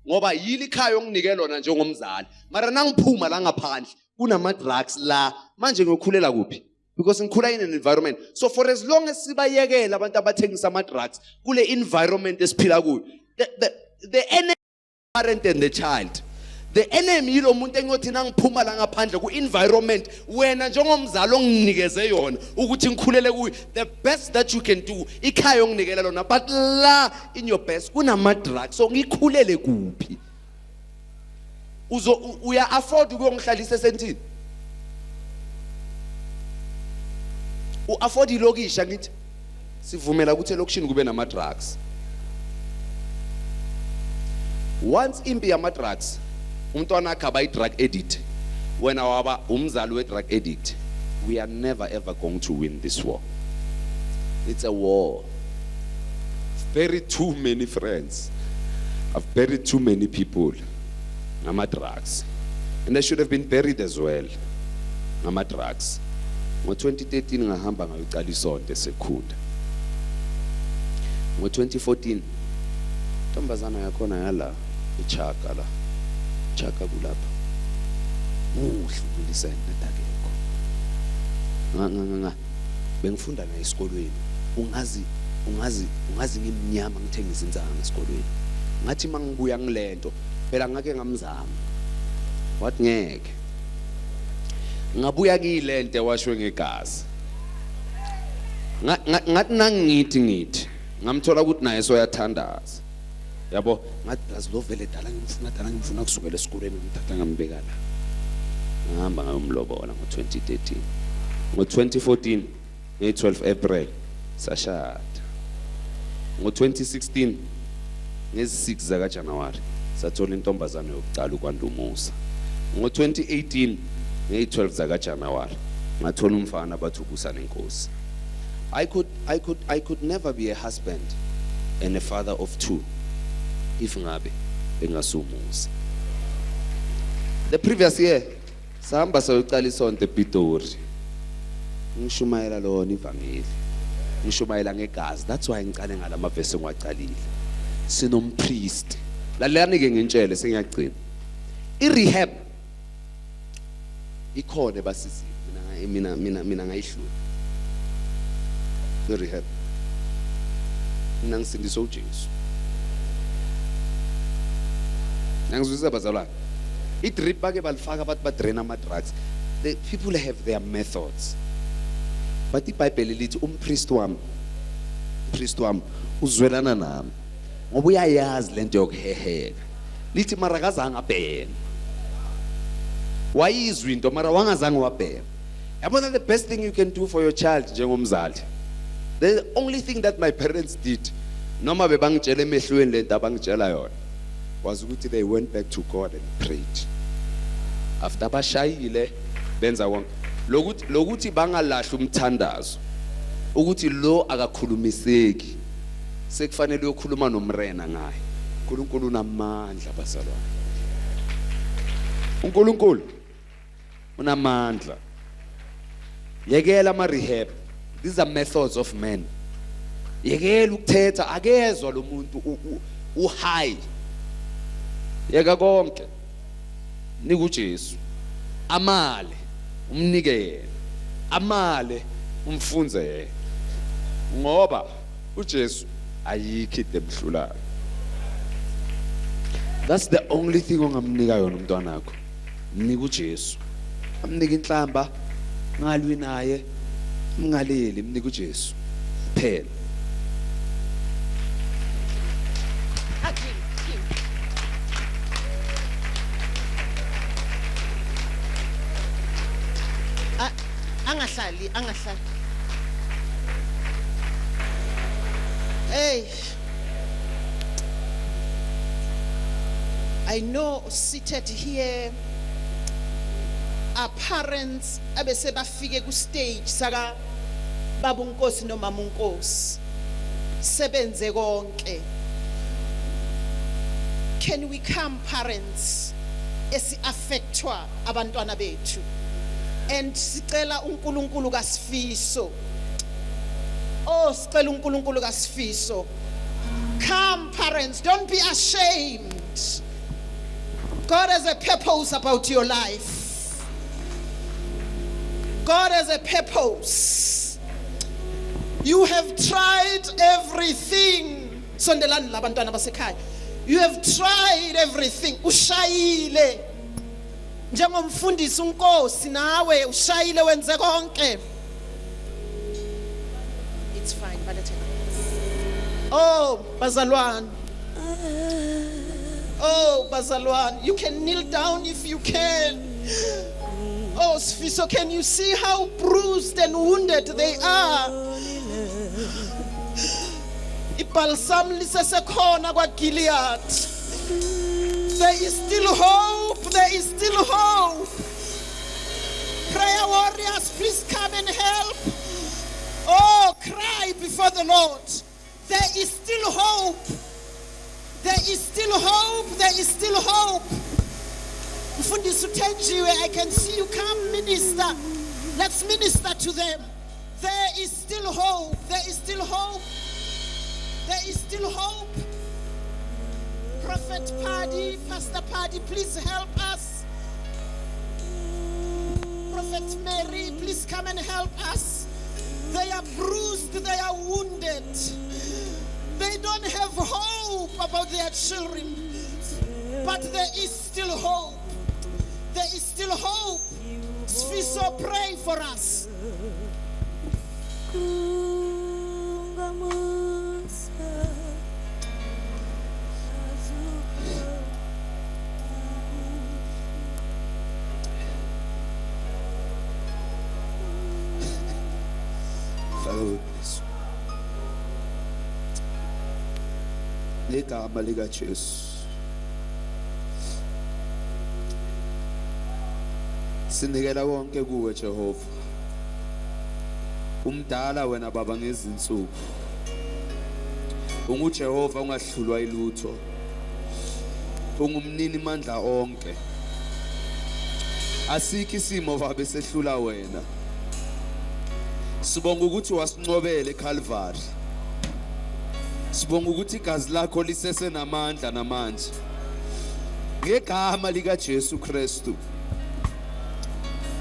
Ngoba yili ikhaya onginike lona njengomzali. Mara nangiphuma la ngaphandle kunama-drugs la, manje ngiyokhulela kuphi? Because ngikhula in an environment. So for as long as sibayekela abantu abathengisa ama-drugs kule environment esiphila kuyo, the enemy parent and the child. The enemy yilo muntu engiyothi nangiphuma la ngaphandle ku-environment wena njengomzali onginikeze yona ukuthi ngikhulele kuyo, the best that you can do ikhaya onginikele lona, but la in your best kunama-drugs. So ngikhulele kuphi? Uya afford ukuyongihlalisa esentini? U-afford ilokishi angithi? Sivumela ukuthi elokishini kube nama-drugs. Once impi yama-drugs, umntwana akhe aba i-drug addict, wena waba umzali we-drug addict, we are never ever going to win this war. It's a war. I've buried too many friends. I've buried too many people ngama-drugs. And they should have been buried as well ngama-drugs. Ngo-2013 ngahamba ngayoqala isonto eSekhunda. Ngo-2014 intombazana yakhona yala ichaka la. Chaka kulapha. Muhle uMillicent nedakekho. Nga bengifunda naye esikolweni. Ungazi ngimnyama ngithengisa insanga esikolweni. Ngathi mangibuya ngilento phela ngake ngamzama. Wathi ngeke. Ngabuya kuyilento ewashwe ngegazi. Ngathi nangithi ngamthola ukuthi naye soyathandaza. Yabo ngathi brazi lo vele dala ngimfuna kusukela esikolweni ngimthatha ngambeka la. Ngahamba ngayomlobola ngo-2013. Ngo-2014 nge-12 April sashada. Ngo-2016 ngezi-6 zakaJanuwari sathola intombazane yokuqala uKwandumusa. Ngo-2018 nge-12 zakaJanuwari ngathola umfana bathi ubusa nenkosi. I could never be a husband and a father of two if ngabe bengasumusa. The previous year sahamba sayoqala isonto ePitori. Ngishumayela lona ivangeli. Ngishumayela ngegazi. That's why ngiqale ngalamavesi engiwaqalile. Sinompriest. Lalelani ke ngintshele sengiyagcina. I-rehab ikhona ebasizile. Mina ngayihlula. I-rehab. Mina ngisindiswe uJesu. Nangizwisa bazalwane. I-drip bake balifaka bathi badrain ama-drugs. The people have their methods. But iBhayibheli lithi umpriest wami uzwelana nami ngoba uyayazi lento yokuheheka. Lithi mara akazange abheme. Wayizwa into mara wangazange wabhema. Yabona, the best thing you can do for your child njengomzali. The only thing that my parents did, noma bebangitshela emehlweni lento abangitshela yona, was ukuthi they went back to God and prayed. After bashayile benza konke. Lokuthi bangalahla umthandazo ukuthi lo akakhulumiseki, sekufanele uyokhuluma nomrena ngaye. uNkulunkulu unamandla bazalwane. uNkulunkulu unamandla. Yekela ama rehab. These are methods of men. Yekela ukuthetha, akezwa lo muntu u high. Yeka konke. Nika uJesu. Amale umnike yena. Amale umfunze yena. Ngoba uJesu ayikho into emhlulayo. That's the only thing ongamnika yona umntwana wakho. Mnika uJesu. Amnika inhlamba, ngalwi naye, mngaleli, mnika uJesu. Phela. Angahlali, angahlali. Hey. I know seated here are parents abese bafike ku stage saka baba uNkosi nomama uNkosi. Sebenze konke. Can we come, parents, esi affectwa abantwana bethu? And sicela uNkulunkulu kaSifiso. Oh, sicela uNkulunkulu kaSifiso. Come, parents, don't be ashamed. God has a purpose about your life. God has a purpose. You have tried everything. Sondelani labantwana basekhaya. You have tried everything. Ushayile. Njengomfundisi uNkosi nawe ushayile wenze konke. It's fine, balethe. Oh, bazalwane. Oh, bazalwane, you can kneel down if you can. Oh, Sfiso, can you see how bruised and wounded they are? Ibalsam lisesekhona kwaGilead. There is still hope. There is still hope. Prayer warriors, please come and help. Oh, cry before the Lord. There is still hope. There is still hope. There is still hope. Mfundisi uThenjiwe, I can see you come, minister. Let's minister to them. There is still hope. There is still hope. There is still hope. Prophet Paddy, Pastor Paddy, please help us. Prophet Mary, please come and help us. They are bruised, they are wounded. They don't have hope about their children. But there is still hope. There is still hope. Sfiso, pray for us. Negama likaJesu sinikela konke kuwe Jehova. Umdala wena baba ngezinsuku. UnguJehova ungahlulwa ilutho. Ungumnini mandla onke. Asikho isimo baba esehlula wena. Sibonga ukuthi wasinqobele eCalvary. Sibonga ukuthi igazi lakho lisesenamandla namanje. Ngegama lika Jesu Kristu.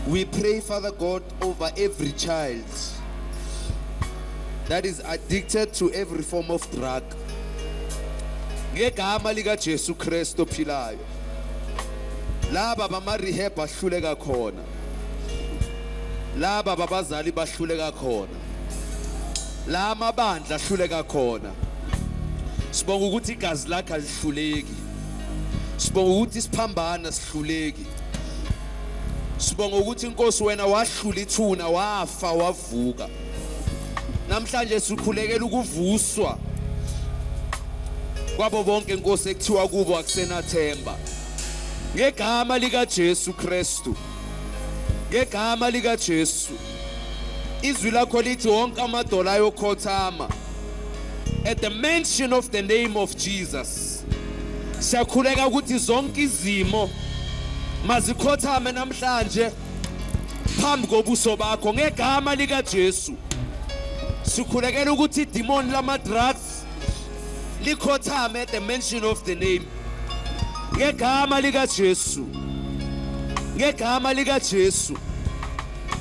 We pray, Father God, over every child that is addicted to every form of drug. Ngegama lika Jesu Kristu ophilayo. Laba bama rehab bahluleka khona. Laba babazali bahluleka khona. La mabandla ahluleka khona. Sibonga ukuthi igazi lakhe alihluleki. Sibonga ukuthi isiphambano sihluleki. Sibonga ukuthi inkosi wena wahlula ithuna wafa wavuka. Namhlanje sikhulekela ukuvuswa kwabo bonke inkosi ekuthiwa kubo akusenathemba. Ngegama lika Jesu Kristu. Ngegama lika Jesu. Izwi lakho lithi wonke amadola ayokhothama at the mention of the name of Jesus. Siyakhuleka ukuthi zonke izimo mazikhothame namhlanje phambi kobuso bakho ngegama lika Jesu. Sikhulekela ukuthi idemon lama drugs likhothame at the mention of the name. Ngegama lika Jesu. Ngegama lika Jesu.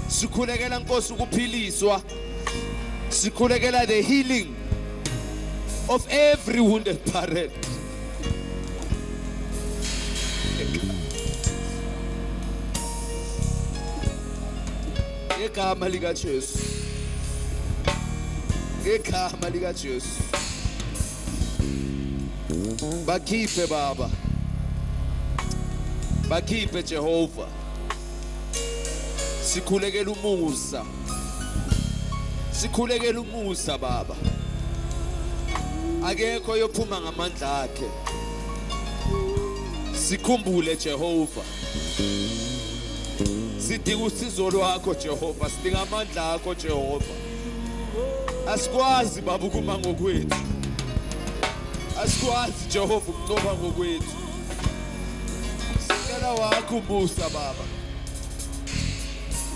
Sikhulekela Nkosi ukuphiliswa. Sikhulekela the healing of every wounded parent. Ngegama lika Jesu. Ngegama lika Jesu. Bakhiphe Baba. Bakhiphe Jehova. Sikhulekela umusa. Sikhulekela umusa Baba. Akekho yophuma ngamandla akhe. Sikhumbule Jehova. Sidinga usizo lwakho Jehova, sidinga amandla akho Jehova. Asikwazi Baba ukuma ngokwethu. Asikwazi Jehova ukunqoba ngokwethu. Sicela wakho umusa Baba.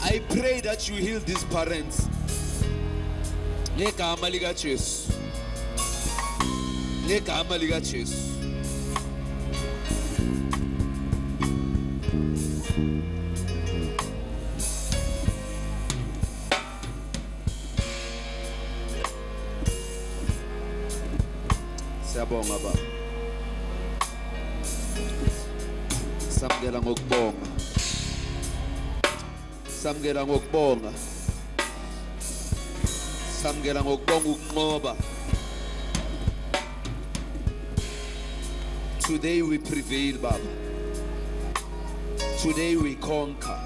I pray that you heal these parents. Ngegama lika Jesu. Ngegama lika Jesu. Siyabonga Baba. Samukela ngokubonga. Samukela ngokubonga. Samukela ngokubonga ukunqoba. Today we prevail, Baba. Today we conquer.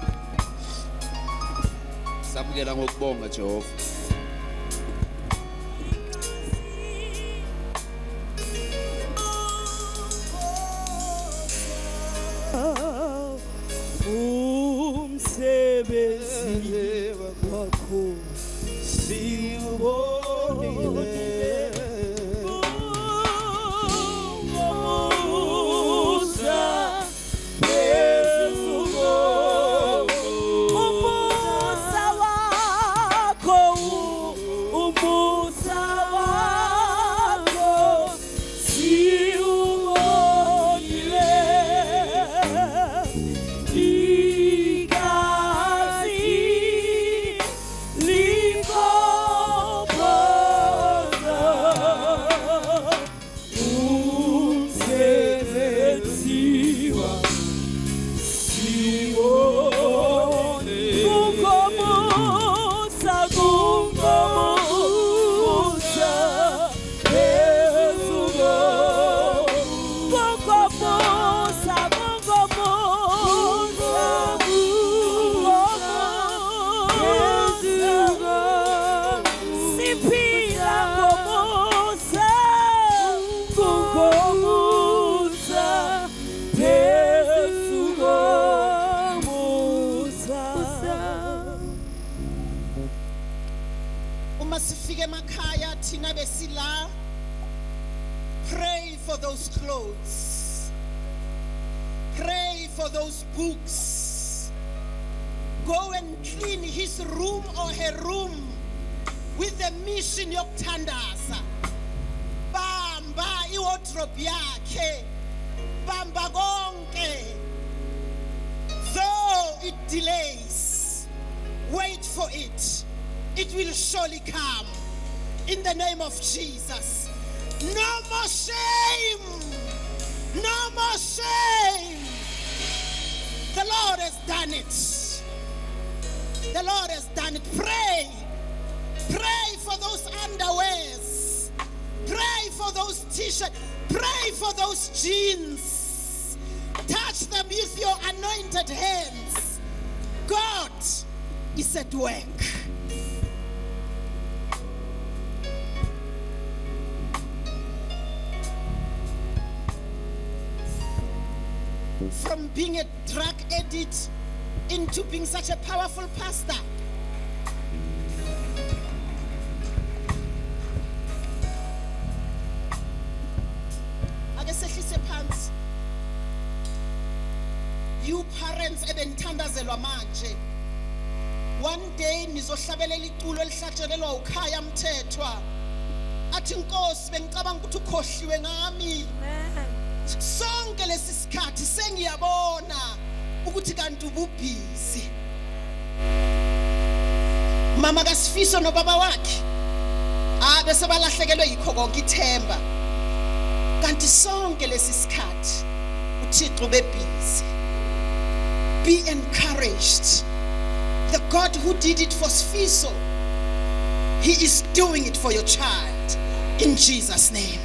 Samukela ngokubonga Jehova. Umsebenzi wakho siwubonile. Pray for those clothes. Pray for those books. Go and clean his room or her room. with the mission yokuthandaza. Bamba iwardrobe yakhe, bamba konke. Though it delays, wait for it. It will surely come. In the name of Jesus. No more shame. No more shame. The Lord has done it. The Lord has done it. Pray. Pray for those underwears. Pray for those t-shirts. Pray for those jeans. Touch them with your anointed hands. God is at work. From being a drug addict into being such a powerful pastor. Ake sehlise phansi. You parents ebenithandazelwa manje, one day nizohlabelela iculo elihlatshelelwa uKhaya Mthethwa, athi Nkosi bengicabanga ukuthi ukhohliwe ngami. Sonke lesi sikhathi sengiyabona ukuthi kanti ububhizi. Mama kaSifiso nobaba wakhe bese balahlekelwe yikho konke ithemba, kanti sonke lesi sikhathi uThixo bebhizi. Be encouraged. The God who did it for Sifiso, he is doing it for your child, in Jesus' name.